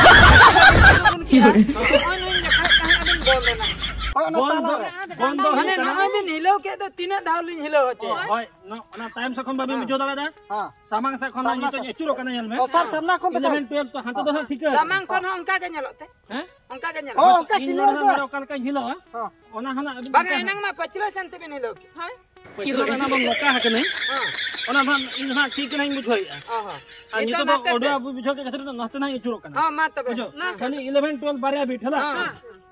ᱱᱚᱜᱼᱚᱭ ᱱᱩᱭ ᱡᱟᱦᱟᱸᱭ ᱛᱟᱦᱮᱸ ᱟᱵᱤᱱ ᱵᱚᱞ ᱮᱱᱟ᱾ ᱦᱳᱭ, ᱚᱱᱟ ᱵᱚᱱᱫᱚ, ᱛᱟᱞᱟ ᱨᱮ᱾ ᱵᱚᱱᱫᱚ ᱢᱟᱱᱮ, ᱦᱩᱭᱩᱜ ᱠᱟᱱᱟ᱾ ᱱᱚᱜᱼᱚᱭ ᱵᱤᱱ ᱦᱤᱞᱟᱹᱣ ᱠᱮᱫ ᱫᱚ, ᱛᱤᱱᱟᱹᱜ ᱫᱷᱟᱣ ᱞᱤᱧ ᱦᱤᱞᱟᱹᱣ ᱦᱚᱪᱚᱭᱟ? ᱦᱳᱭ, ᱱᱚ-, ᱚᱱᱟ ᱛᱟᱭᱚᱢ ᱥᱮᱫ ᱠᱷᱚᱱ ᱵᱟᱵᱤᱱ ᱦᱮᱸ᱾ ᱵᱩᱡᱷᱟᱹᱣ ᱫᱟᱲᱮᱭᱟᱫᱟ? ᱦᱮᱸ᱾ ᱥᱟᱢᱟᱝ ᱥᱮᱫ ᱠᱷᱚᱱ ᱫᱚ ᱥᱟᱢᱱᱟ ᱱᱤᱛᱚᱜ ᱥᱮᱫ᱾ ᱟᱹᱪᱩᱨᱚᱜ ᱠᱟᱱᱟ, ᱧᱮᱞ ᱢᱮ᱾ ᱚ, ᱥᱟᱨ, ᱥᱟᱢᱱᱟ ᱠᱷᱚᱱ ᱫᱚ eleven, twelve ᱛᱚ ᱦᱟᱱᱛᱮ ᱫᱚ ᱦᱟᱸᱜ ᱴᱷᱤᱠᱟᱹ᱾ ᱥᱟᱢᱟᱝ ᱠᱷᱚᱱ ᱦᱚᱸ ᱚᱱᱠᱟ ᱜᱮ ᱧᱮᱞᱚᱜ ᱛᱮ? ᱦᱮᱸ? ᱚᱱᱠᱟ ᱜᱮ ᱧᱮᱞᱚᱜ᱾ ᱦᱚᱸ, ᱚᱱᱠᱟ ᱤᱧ ᱠᱤᱱ ᱱᱚᱰᱮ ᱨᱚᱲ ᱦᱟᱸᱜ ᱫᱟ᱾ ᱱᱚᱰᱮ ᱚᱠᱟ ᱞᱮᱠᱟᱧ ᱦᱤᱞᱟᱹᱣᱟ? ᱦᱚᱸ᱾ ᱚᱱᱟ ᱦᱚᱸ ᱱᱟᱜ ᱟᱹᱵᱤᱱ ᱵᱟᱝᱟ, ᱴᱷᱤᱠᱟᱹ᱾ ᱮᱱᱟᱝ ᱢᱟ ᱯᱟᱹᱪᱷᱞᱟᱹ ᱥᱮᱱ ᱛᱮᱵᱤᱱ ᱦᱤᱞᱟᱹᱣ ᱠᱮᱫ᱾ ᱦᱳᱭ᱾ ᱚᱱᱟ ᱵᱟᱝ ᱱᱚᱝᱠᱟ ᱟᱠᱟᱱᱟᱹᱧ᱾ ᱦᱮᱸ᱾ ᱚᱱᱟ ᱵᱟᱝ ᱤᱧ ᱦᱟᱸᱜ ᱴᱷᱤᱠ ᱜᱮ ᱱᱟᱦᱟᱜ ᱤᱧ ᱵᱩᱡᱷᱟᱹᱣᱮᱫᱼᱟ᱾ ᱚ ᱦᱚᱸ᱾ ᱟᱨ ᱱᱤᱛᱚᱜ ᱱᱤᱛᱚᱜ ᱫᱚ ᱱᱟᱛᱮ ᱚᱰᱚ ᱛᱮ᱾ ᱟᱵᱚ ᱵᱩᱡᱷᱟᱹᱣ ᱠᱮᱫ ᱠᱷᱟᱹᱛᱤᱨ ᱫᱚ ᱱᱟᱛᱮ ᱱᱟᱦᱟᱜ ᱤᱧ ᱟᱹᱪᱩᱨᱚᱜ ᱠᱟᱱᱟ᱾ ᱦᱚᱸ, ᱢᱟ ᱛᱚᱵᱮ᱾ ᱵᱩᱡᱷᱟᱹᱣ? ᱦᱮᱸ᱾ ᱠᱷᱟᱹᱞᱤ eleven twelve ᱵᱟᱨᱭᱟ beat ᱦᱮᱞᱟ᱾ ᱦᱮᱸ᱾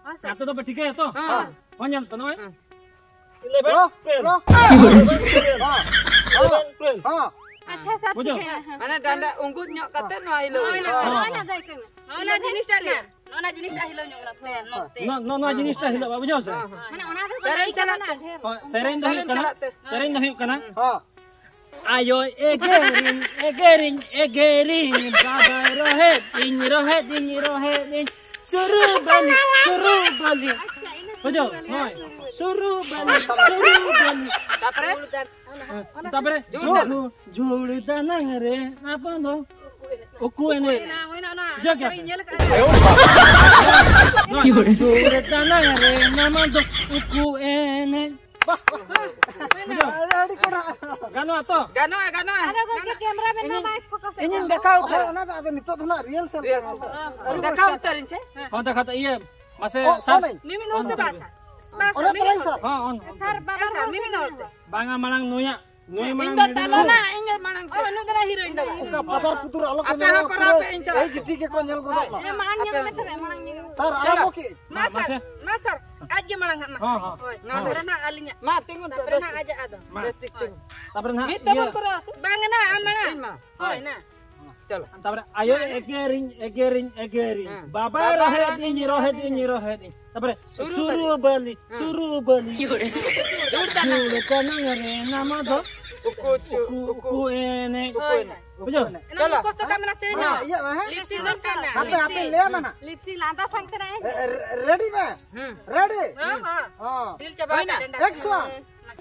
ᱦᱮᱸ, ᱥᱟᱨ᱾ ᱟᱯᱮ ᱫᱚᱯᱮ ᱴᱷᱤᱠᱟᱹᱭᱟ ᱛᱚ? ᱦᱮᱸ᱾ ᱦᱚᱸ, ᱧᱮᱞ ᱛᱚ ᱱᱚᱜᱼᱚᱭ᱾ ᱦᱮᱸ᱾ eleven ᱵᱨᱚ, twelve᱾ ᱵᱨᱚ᱾ eleven twelve᱾ ᱦᱚᱸ᱾ eleven twelve᱾ ᱦᱚᱸ᱾ ᱟᱪᱪᱷᱟ, ᱥᱟᱨ, ᱵᱩᱡᱷᱟᱹᱣ? ᱴᱷᱤᱠᱟᱹᱭᱟ, ᱦᱮᱸ᱾ ᱢᱟᱱᱮ ᱰᱟᱸᱰᱟ ᱩᱸᱜᱩᱡ ᱧᱚᱜ ᱠᱟᱛᱮ ᱱᱚᱣᱟ ᱦᱤᱞᱳᱜ ᱦᱳᱭ, ᱦᱩᱭᱩᱜᱼᱟ᱾ ᱦᱳᱭ, ᱦᱚᱸ᱾ ᱦᱳᱭ, ᱦᱳᱭ᱾ ᱚᱱᱟ ᱡᱤᱱᱤᱥᱴᱟ ᱜᱮ᱾ ᱱᱚᱜᱼᱚ ᱱᱟ ᱡᱤᱱᱤᱥᱴᱟ ᱦᱤᱞᱳᱜ ᱧᱚᱜ ᱱᱚᱛᱮ, ᱱᱚᱛᱮ᱾ ᱱᱚ-, ᱱᱚ-, ᱱᱚᱣᱟ ᱡᱤᱱᱤᱥᱴᱟ ᱦᱤᱞᱳᱜ ᱵᱟ, ᱵᱩᱡᱷᱟᱹᱣ ᱥᱮ? ᱦᱮᱸ, ᱦᱮᱸ᱾ ᱢᱟᱱᱮ ᱚᱱᱟ ᱫᱚ ᱥᱮᱨᱮᱧ ᱵᱟᱲᱟᱭ ᱪᱟᱞᱟᱜ ᱠᱟᱱᱟ ᱛᱮ᱾ ᱰᱷᱮᱨ᱾ ᱦᱳᱭ, ᱥᱮᱨᱮᱧ ᱫᱚ ᱦᱩᱭᱩᱜ ᱥᱮᱨᱮᱧ ᱠᱟᱱᱟ, ᱪᱟᱞᱟᱜ ᱛᱮ᱾ ᱥᱮᱨᱮᱧ ᱫᱚ ᱦᱩᱭᱩᱜ ᱠᱟᱱᱟ᱾ ᱦᱮᱸ᱾ ᱟᱭᱳ ᱮᱜᱮᱨᱤᱧ, ᱮᱜᱮᱨᱤᱧ, ᱮᱜᱮᱨᱤᱧ, ᱵᱟᱵᱟᱭ ᱨᱚᱦᱮᱫᱤᱧ, ᱨᱚᱦᱮᱫᱤᱧ, ᱥᱩᱨᱩ ᱵᱟᱹᱞᱤ, ᱥᱩᱨᱩ ᱵᱟᱹᱞᱤ᱾ ᱟᱪᱪᱷᱟ, ᱤᱱᱟᱹ ᱵᱩᱡᱷᱟᱹᱣ? ᱥᱩᱨᱩ ᱵᱟᱹᱞᱤ᱾ ᱦᱳᱭ᱾ ᱥᱩᱨᱩ ᱵᱟᱹᱞᱤ, ᱥᱩᱨᱩ ᱵᱟᱹᱞᱤ᱾ ᱛᱟᱯᱚᱨᱮ? ᱦᱮᱸ, ᱛᱟᱯᱚᱨᱮ? ᱡᱷᱩᱲ ᱫᱟᱱᱟᱝ᱾ ᱡᱷᱩᱲ, ᱡᱷᱩᱲ ᱫᱟᱱᱟᱝ ᱨᱮ ᱟᱵᱚ ᱫᱚ ᱩᱠᱩ ᱮᱱᱮᱡ᱾ ᱦᱩᱭᱱᱟ, ᱦᱩᱭᱱᱟ, ᱚᱱᱟ ᱵᱩᱡᱷᱟᱹᱣ ᱠᱮᱫᱟ ᱯᱮ? ᱥᱮᱨᱮᱧ ᱧᱮᱞ ᱟᱠᱟᱫᱼᱟ᱾ ᱱᱚᱣᱟ ᱡᱷᱩᱲ ᱫᱟᱱᱟᱝ ᱨᱮ ᱟᱵᱚ ᱫᱚ ᱩᱠᱩ ᱮᱱᱮᱡ᱾ ᱵᱟᱦ, ᱵᱟᱦ, ᱵᱟᱦ᱾ ᱵᱩᱡᱷᱟᱹᱣ? ᱟᱹᱰᱤ, ᱟᱹᱰᱤ ᱠᱚᱲᱟ᱾ ᱜᱟᱱᱚᱜᱼᱟ ᱛᱚ? ᱜᱟᱱᱚᱜᱼᱟ, ᱜᱟᱱᱚᱜᱼᱟ᱾ ᱟᱫᱚ ᱜᱚᱢᱠᱮ, camera man ᱢᱟ ᱤᱧᱤᱧ, ᱵᱟᱭ focus ᱮᱫ ᱤᱧᱤᱧ ᱠᱟᱱᱟ᱾ ᱫᱮᱠᱷᱟᱣ ᱦᱳᱭ, ᱩᱛᱟᱹᱨᱟ᱾ ᱚᱱᱟ ᱫᱚ ᱟᱫᱚ ᱱᱤᱛᱚᱜ ᱫᱚ ᱱᱟᱜ rehearsal rehearsal᱾ ᱠᱟᱱᱟ᱾ ᱦᱚᱸ, ᱫᱮᱠᱷᱟᱣ ᱩᱛᱟᱹᱨᱤᱧ ᱪᱮ? ᱦᱚᱸ, ᱫᱮᱠᱷᱟᱣ ᱩᱛᱟᱹᱨ᱾ ᱤᱭᱟᱹ, ᱢᱟᱥᱮ, ᱚ, ᱥᱟᱨ, ᱚᱱᱟᱧ᱾ ᱢᱤᱢᱤᱫ ᱦᱚᱲ ᱛᱮ ᱵᱟᱝ, ᱥᱟᱨ᱾ ᱵᱟᱝ, ᱥᱟᱨ, ᱚᱱᱟ ᱢᱤᱢᱤᱫ ᱛᱟᱞᱟᱧ, ᱦᱚᱲ᱾ ᱥᱟᱨ᱾ ᱦᱚᱸ, ᱚᱱ, ᱦᱮᱸ, ᱥᱟᱨ, ᱵᱟᱵᱟ ᱥᱟᱨ, ᱦᱚᱲ ᱢᱤᱢᱤᱫ ᱦᱚᱲ ᱛᱮ᱾ ᱵᱟᱝᱟ, ᱢᱟᱲᱟᱝ ᱱᱩᱭᱟᱜ, ᱱᱩᱭ ᱤᱧ ᱢᱟᱲᱟᱝ ᱫᱚ ᱢᱤᱢᱤᱫ ᱛᱟᱞᱟ ᱦᱚᱲ᱾ ᱱᱟᱜ, ᱤᱧ ᱜᱮ ᱢᱟᱲᱟᱝ ᱪᱮ᱾ ᱦᱳᱭ, ᱱᱩᱭ ᱫᱚ ᱱᱟᱜ heroine ᱫᱚ ᱵᱟᱝ᱾ ᱚᱱᱠᱟ ᱯᱟᱛᱟᱨ ᱯᱩᱛᱩᱨ ᱟᱞᱚ ᱠᱚ ᱟᱯᱮ ᱧᱮᱞᱚᱜ ᱦᱚᱸ ᱠᱚᱨᱟᱣ ᱯᱩᱨᱟᱹ ᱯᱮ, ᱤᱧ ᱪᱟᱞᱟᱜ ᱮᱭᱤᱪ ᱰᱤ ᱜᱮᱠᱚ ᱧᱮᱞ ᱜᱚᱫᱚᱜ ᱢᱟ᱾ ᱦᱮᱸ, ᱢᱟᱲᱟᱝ ᱧᱮᱞ ᱟᱯᱮ ᱢᱮ ᱛᱚᱵᱮ, ᱢᱟᱲᱟᱝ ᱧᱮᱞ ᱢᱮ᱾ ᱥᱟᱨ, ᱪᱟᱞᱟᱜ᱾ ᱟᱨᱟᱢᱵᱚ ᱠᱮᱫ᱾ ᱢᱟ, ᱢᱟ, ᱥᱟᱨ, ᱥᱮ᱾ ᱢᱟ, ᱥᱟᱨ, ᱦᱚᱸ, ᱦᱚᱸ᱾ ᱟᱡ ᱜᱮ ᱢᱟᱲᱟᱝ ᱦᱟᱸᱜ ᱢᱟ᱾ ᱢᱟ, ᱛᱤᱸᱜᱩᱱ ᱯᱮ, ᱛᱟᱯᱚᱨᱮ ᱵᱮᱥ ᱱᱟᱜ ᱴᱷᱤᱠ᱾ ᱟᱡᱟᱜ ᱟᱫᱚ᱾ ᱢᱟ᱾ ᱵᱮᱥ ᱴᱷᱤᱠ, ᱦᱳᱭ᱾ ᱛᱤᱸᱜᱩᱱ᱾ ᱛᱟᱯᱚᱨᱮ ᱱᱟᱜ ᱢᱤᱫ ᱛᱮᱵᱚᱱ ᱤᱭᱟᱹ ᱠᱚᱨᱟᱣᱟ ᱥᱮ? ᱵᱟᱝ ᱱᱟ, ᱟᱢ ᱢᱟᱲᱟᱝ᱾ ᱤᱧ ᱢᱟ᱾ ᱦᱳᱭ, ᱦᱳᱭ᱾ ᱱᱟ᱾ ᱪᱟᱞᱟᱜ᱾ ᱛᱟᱯᱚᱨᱮ ᱟᱭᱳ ᱮᱜᱮᱨᱤᱧ, ᱮᱜᱮᱨᱤᱧ, ᱮᱜᱮᱨᱤᱧ᱾ ᱦᱮᱸ᱾ ᱵᱟᱵᱟ ᱵᱟᱵᱟ ᱨᱚᱦᱮᱫᱤᱧ, ᱨᱚᱦᱮᱫᱤᱧ, ᱨᱚᱦᱮᱫᱤᱧ, ᱨᱚᱦᱮᱫᱤᱧ᱾ ᱛᱟᱯᱚᱨᱮ ᱥᱩᱨᱩ ᱥᱩᱨᱩ ᱵᱟᱹᱞᱤ᱾ ᱵᱟᱹᱞᱤ, ᱦᱮᱸ᱾ ᱥᱩᱨᱩ ᱵᱟᱹᱞᱤ᱾ ᱡᱳᱨ ᱫᱟᱱᱟᱝ᱾ ᱡᱳᱨ ᱫᱟᱱᱟᱝ ᱨᱮ ᱱᱟᱢᱟ ᱫᱚ ᱩᱠᱩ ᱪᱩ-, ᱩᱠᱩ, ᱩᱠᱩ᱾ ᱩᱠᱩ ᱮᱱᱮᱡ᱾ ᱦᱳᱭ᱾ ᱵᱩᱡᱷᱟᱹᱣ? ᱚᱱᱟ ᱪᱚᱞᱚ᱾ ᱢᱩᱠᱷᱚᱥᱛᱚ ᱠᱟᱜ ᱢᱮ ᱱᱟᱥᱮ ᱢᱟ, ᱧᱚᱜ᱾ ᱤᱭᱟᱹ ᱢᱮ, ᱦᱮᱸ? ᱞᱤᱯᱥᱤᱝ ᱫᱚᱨᱠᱟᱨ ᱱᱟ᱾ ᱦᱟᱯᱮ, ᱦᱟᱯᱮ, ᱞᱤᱯᱥᱤᱝ᱾ ᱞᱟᱹᱭ ᱟᱢᱟ ᱱᱟ᱾ ᱞᱤᱯᱥᱤᱝ ᱞᱟᱸᱫᱟ ᱥᱟᱶ ᱛᱮ ᱱᱟ, ᱦᱮᱸ? ᱮ, ᱮ, ᱨᱮ-, ᱨᱮᱰᱤ ᱢᱮ᱾ ᱦᱩᱸ᱾ ᱨᱮᱰᱤ? ᱦᱚᱸ, ᱦᱚᱸ᱾ ᱦᱚᱸ᱾ ᱫᱤᱞ ᱪᱟᱵᱟ ᱦᱩᱭᱱᱟ᱾ ᱟᱠᱟᱱ ᱰᱟᱸᱰᱟ ᱮᱠᱥᱚᱱ᱾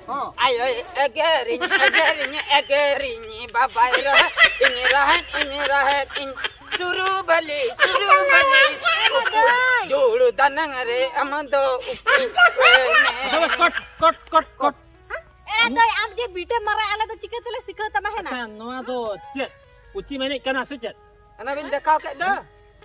ᱠᱚ᱾ ᱦᱚᱸ᱾ ᱟᱭᱳᱭ ᱮᱜᱮᱨᱤᱧ, ᱮᱜᱮᱨᱤᱧ, ᱮᱜᱮᱨᱤᱧ, ᱵᱟᱵᱟᱭ ᱨᱚᱦᱮᱫ ᱤᱧ, ᱨᱚᱦᱮᱫ ᱤᱧ, ᱨᱚᱦᱮᱫ ᱤᱧ, ᱥᱩᱨᱩ ᱵᱟᱹᱞᱤ, ᱥᱩᱨᱩ ᱵᱟᱹᱞᱤ, ᱩᱠᱩ ᱡᱩᱲ ᱫᱟᱱᱟᱝ ᱨᱮ ᱟᱢ ᱫᱚ ᱩᱠᱩ ᱮᱱᱮ᱾ ᱟᱪᱪᱷᱟ, ᱵᱟᱥ, ᱠᱚᱴ, ᱠᱚᱴ, ᱠᱚᱴ, ᱠᱚᱴ᱾ ᱮ ᱫᱟᱹᱭ, ᱟᱢ ᱡᱮ ᱵᱤᱴᱮᱢ ᱢᱟᱨᱟ, ᱟᱞᱮ ᱫᱚ ᱪᱤᱠᱟᱹ ᱛᱮᱞᱮ ᱥᱤᱠᱷᱟᱹᱣ ᱛᱟᱢᱟ ᱦᱮᱱᱟ? ᱟᱪᱪᱷᱟ, ᱱᱚᱣᱟ ᱫᱚ ᱪᱮᱫ? ᱯᱩᱪᱤᱢ ᱮᱱᱮᱡ ᱠᱟᱱᱟ ᱥᱮ ᱪᱮᱫ? ᱚᱱᱟ ᱵᱤᱱ ᱫᱮᱠᱷᱟᱣ ᱠᱮᱫ ᱫᱚ᱾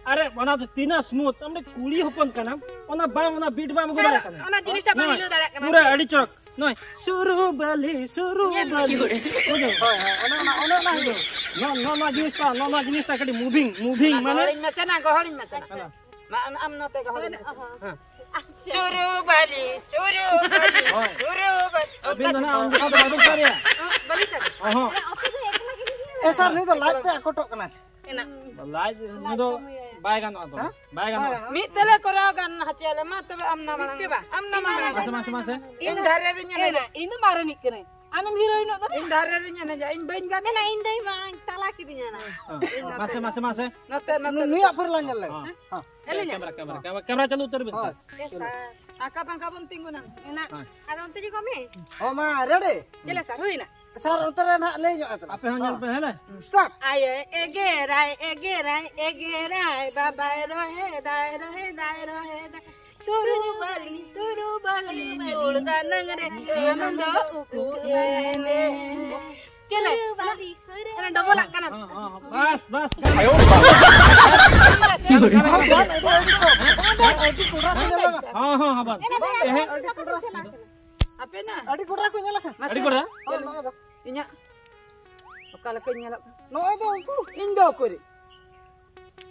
ᱟᱨᱮ, ᱚᱱᱟ ᱫᱚ ᱛᱤᱱᱟᱹᱜ smooth, ᱟᱢ ᱫᱚ ᱠᱩᱲᱤ ᱦᱚᱯᱚᱱ ᱠᱟᱱᱟᱢ, ᱚᱱᱟ ᱵᱟᱝ, ᱚᱱᱟ beat ᱵᱟᱢ ᱟᱹᱜᱩ ᱫᱟᱲᱮᱭᱟᱜ ᱠᱟᱱᱟ᱾ ᱚᱱᱟ ᱡᱤᱱᱤᱥᱴᱟ ᱵᱟᱝ ᱱᱚᱣᱟ ᱦᱤᱞᱟᱹᱣ ᱫᱟᱲᱮᱭᱟᱜ ᱠᱟᱱᱟ ᱯᱩᱨᱟᱹ ᱥᱮ? ᱟᱹᱰᱤ ᱪᱚᱨᱚᱠ᱾ ᱱᱚᱜᱼᱚᱭ ᱥᱩᱨᱩ ᱵᱟᱹᱞᱤ, ᱥᱩᱨᱩ ᱵᱟᱹᱞᱤ᱾ ᱵᱩᱡᱷᱟᱹᱣ? ᱦᱳᱭ, ᱦᱳᱭ, ᱚᱱᱮ ᱚᱱᱟ, ᱚᱱᱮ ᱚᱱᱟ ᱦᱩᱭᱩᱜᱼᱟ᱾ ᱱᱚᱣᱟ, ᱱᱚᱣᱟ, ᱱᱚᱣᱟ ᱡᱤᱱᱤᱥᱴᱟ, ᱱᱚᱣᱟ, ᱱᱚᱣᱟ ᱡᱤᱱᱤᱥᱴᱟ ᱠᱟᱹᱴᱤᱡ moving, moving ᱚᱱᱟ ᱢᱟᱱᱮ ᱜᱚᱦᱚᱲᱤᱧ ᱢᱮᱥᱮ ᱱᱟ, ᱜᱚᱦᱚᱲᱤᱧ ᱢᱮᱥᱮ ᱱᱟ᱾ ᱦᱮᱸ᱾ ᱢᱟ, ᱟᱢ, ᱟᱢ ᱱᱚᱛᱮ ᱜᱚᱦᱚᱲᱤᱧ ᱢᱮᱥᱮ᱾ ᱦᱮᱸ᱾ ᱥᱩᱨᱩ ᱵᱟᱹᱞᱤ, ᱥᱩᱨᱩ ᱵᱟᱹᱞᱤ, ᱦᱳᱭ᱾ ᱥᱩᱨᱩ ᱵᱟᱹᱞᱤ᱾ ᱟᱹᱵᱤᱱ ᱫᱚ ᱱᱟᱦᱟᱜ ᱩᱱ ᱡᱚᱠᱷᱟ ᱫᱚ ᱵᱟᱵᱤᱱ ᱥᱟᱰᱮᱭᱟ᱾ ᱵᱟᱹᱞᱤ ᱥᱟᱰᱮ᱾ ᱚ ᱦᱚᱸ᱾ ᱮ ᱥᱟᱨ, ᱱᱩᱭ ᱫᱚ ᱞᱟᱡ ᱛᱮ ᱟᱠᱚᱴᱚᱜ ᱠᱟᱱᱟᱭ᱾ ᱮᱱᱟ᱾ ᱞᱟᱡ ᱱᱩᱭ ᱫᱚ ᱵᱟᱭ ᱜᱟᱱᱚᱜᱼᱟ ᱛᱚ᱾ ᱦᱮᱸ? ᱵᱟᱭ ᱜᱟᱱᱚᱜᱼᱟ᱾ ᱵᱟᱭ ᱜᱟᱱᱚᱜᱼᱟ᱾ ᱢᱤᱫ ᱛᱮᱞᱮ ᱠᱚᱨᱟᱣ ᱜᱟᱱ ᱦᱚᱪᱚᱭᱟᱞᱮ᱾ ᱢᱟ ᱛᱚᱵᱮ ᱟᱢ ᱱᱟ ᱢᱟᱲᱟᱝ᱾ ᱢᱤᱫ ᱛᱮ ᱵᱟ? ᱟᱢ ᱱᱟ ᱢᱟᱲᱟᱝ᱾ ᱢᱟᱥᱮ, ᱢᱟᱥᱮ, ᱢᱟᱥᱮ᱾ ᱤᱧ ᱫᱷᱟᱨᱮ ᱨᱤᱧ ᱮᱱᱮᱡᱟ᱾ ᱮᱱᱟ, ᱤᱧ ᱫᱚ ᱢᱟᱨᱟᱝᱤᱡ ᱠᱟᱹᱱᱟᱹᱧ᱾ ᱟᱢᱮᱢ heroineᱚᱜ ᱫᱚ? ᱤᱧ ᱫᱷᱟᱨᱮ ᱨᱤᱧ ᱮᱱᱮᱡᱟ᱾ ᱤᱧ ᱵᱟᱹᱧ ᱜᱟᱱ᱾ ᱮᱱᱟ, ᱤᱧ ᱫᱚᱧ ᱢᱟᱧ ᱛᱟᱞᱟ ᱠᱤᱫᱤᱧᱟ ᱱᱟ᱾ ᱦᱮᱸ᱾ ᱤᱧ ᱱᱚᱛᱮ ᱢᱟᱥᱮ, ᱨᱮ᱾ ᱢᱟᱥᱮ, ᱢᱟᱥᱮ᱾ ᱱᱚᱛᱮ, ᱱᱚᱛᱮ, ᱱᱩᱭᱟᱜ ᱱᱚᱛᱮ᱾ ᱯᱩᱨᱟᱹ ᱞᱟᱝ ᱧᱮᱞ ᱞᱮᱜᱮ᱾ ᱦᱮᱸ᱾ ᱦᱮᱸ᱾ ᱮᱞᱮᱧᱟ᱾ ᱠᱮᱢᱮᱨᱟ, ᱠᱮᱢᱮᱨᱟ, ᱠᱮᱢᱮᱨᱟ, ᱠᱮᱢᱮᱨᱟ ᱪᱟᱹᱞᱩ ᱩᱛᱟᱹᱨ ᱵᱤᱱ ᱥᱮ᱾ ᱦᱳᱭ᱾ ᱮ ᱥᱟᱨ, ᱟᱠᱟ ᱵᱟᱝᱠᱟ ᱵᱚᱱ ᱛᱤᱸᱜᱩᱱᱟ᱾ ᱮᱱᱟ᱾ ᱦᱮᱸ᱾ ᱟᱫᱚ ᱚᱱᱛᱮ ᱡᱚᱠᱷᱚᱱ ᱢᱮ᱾ ᱦᱚᱸ, ᱢᱟ, ready? ᱪᱮᱫ ᱞᱮ ᱥᱟᱨ, ᱦᱩᱭᱱᱟ? ᱥᱟᱨ, ᱚᱱᱛᱮ ᱨᱮ ᱱᱟᱦᱟᱜ ᱞᱟᱹᱭ ᱧᱚᱜ ᱟᱯᱮ᱾ ᱟᱯᱮ ᱦᱚᱸ ᱧᱮᱞ ᱯᱮ, ᱦᱮᱸ ᱞᱮ᱾ Start. ᱟᱭᱳᱭ ᱮᱜᱮᱨᱟᱭ, ᱮᱜᱮᱨᱟᱭ, ᱮᱜᱮᱨᱟᱭ, ᱵᱟᱵᱟᱭ ᱨᱚᱦᱮᱫᱟᱭ, ᱨᱚᱦᱮᱫᱟᱭ, ᱨᱚᱦᱮᱫᱟᱭ᱾ ᱥᱩᱨᱩ ᱵᱟᱹᱞᱤ, ᱥᱩᱨᱩ ᱵᱟᱹᱞᱤ, ᱡᱳᱲ ᱫᱟᱱᱟᱝ ᱨᱮ, ᱟᱢ ᱫᱚ ᱩᱠᱩ ᱮᱱᱮᱡ᱾ ᱪᱮᱞᱮ? ᱮᱱᱟ ᱰᱚᱵᱚᱞᱟᱜ ᱠᱟᱱᱟ᱾ ᱦᱚᱸ, ᱦᱚᱸ, ᱦᱚᱸ, ᱵᱟᱥ, ᱵᱟᱥ, ᱜᱟᱱ᱾ ᱟᱭᱳ ᱵᱟᱵᱟ᱾ ᱜᱟᱱ, ᱜᱟᱱ, ᱜᱟᱱ, ᱜᱟᱱ᱾ ᱦᱚᱸ, ᱦᱚᱸ, ᱦᱚᱸ, ᱵᱟᱥ᱾ ᱮᱦᱮᱸ᱾ ᱟᱯᱮ ᱱᱟ? ᱟᱹᱰᱤ ᱠᱚᱰᱨᱟ ᱠᱚ ᱧᱮᱞ ᱟᱠᱟᱱ᱾ ᱟᱹᱰᱤ ᱠᱚᱰᱨᱟ? ᱦᱳᱭ, ᱱᱚᱜᱼᱚᱭ ᱫᱚ᱾ ᱤᱧᱟᱹᱜ ᱚᱠᱟ ᱞᱮᱠᱟᱧ ᱧᱮᱞᱚᱜ ᱠᱟᱱᱟ? ᱱᱚᱜᱼᱚᱭ ᱫᱚ ᱩᱱᱠᱩ᱾ ᱤᱧ ᱫᱚ ᱩᱠᱩᱨᱤᱡ?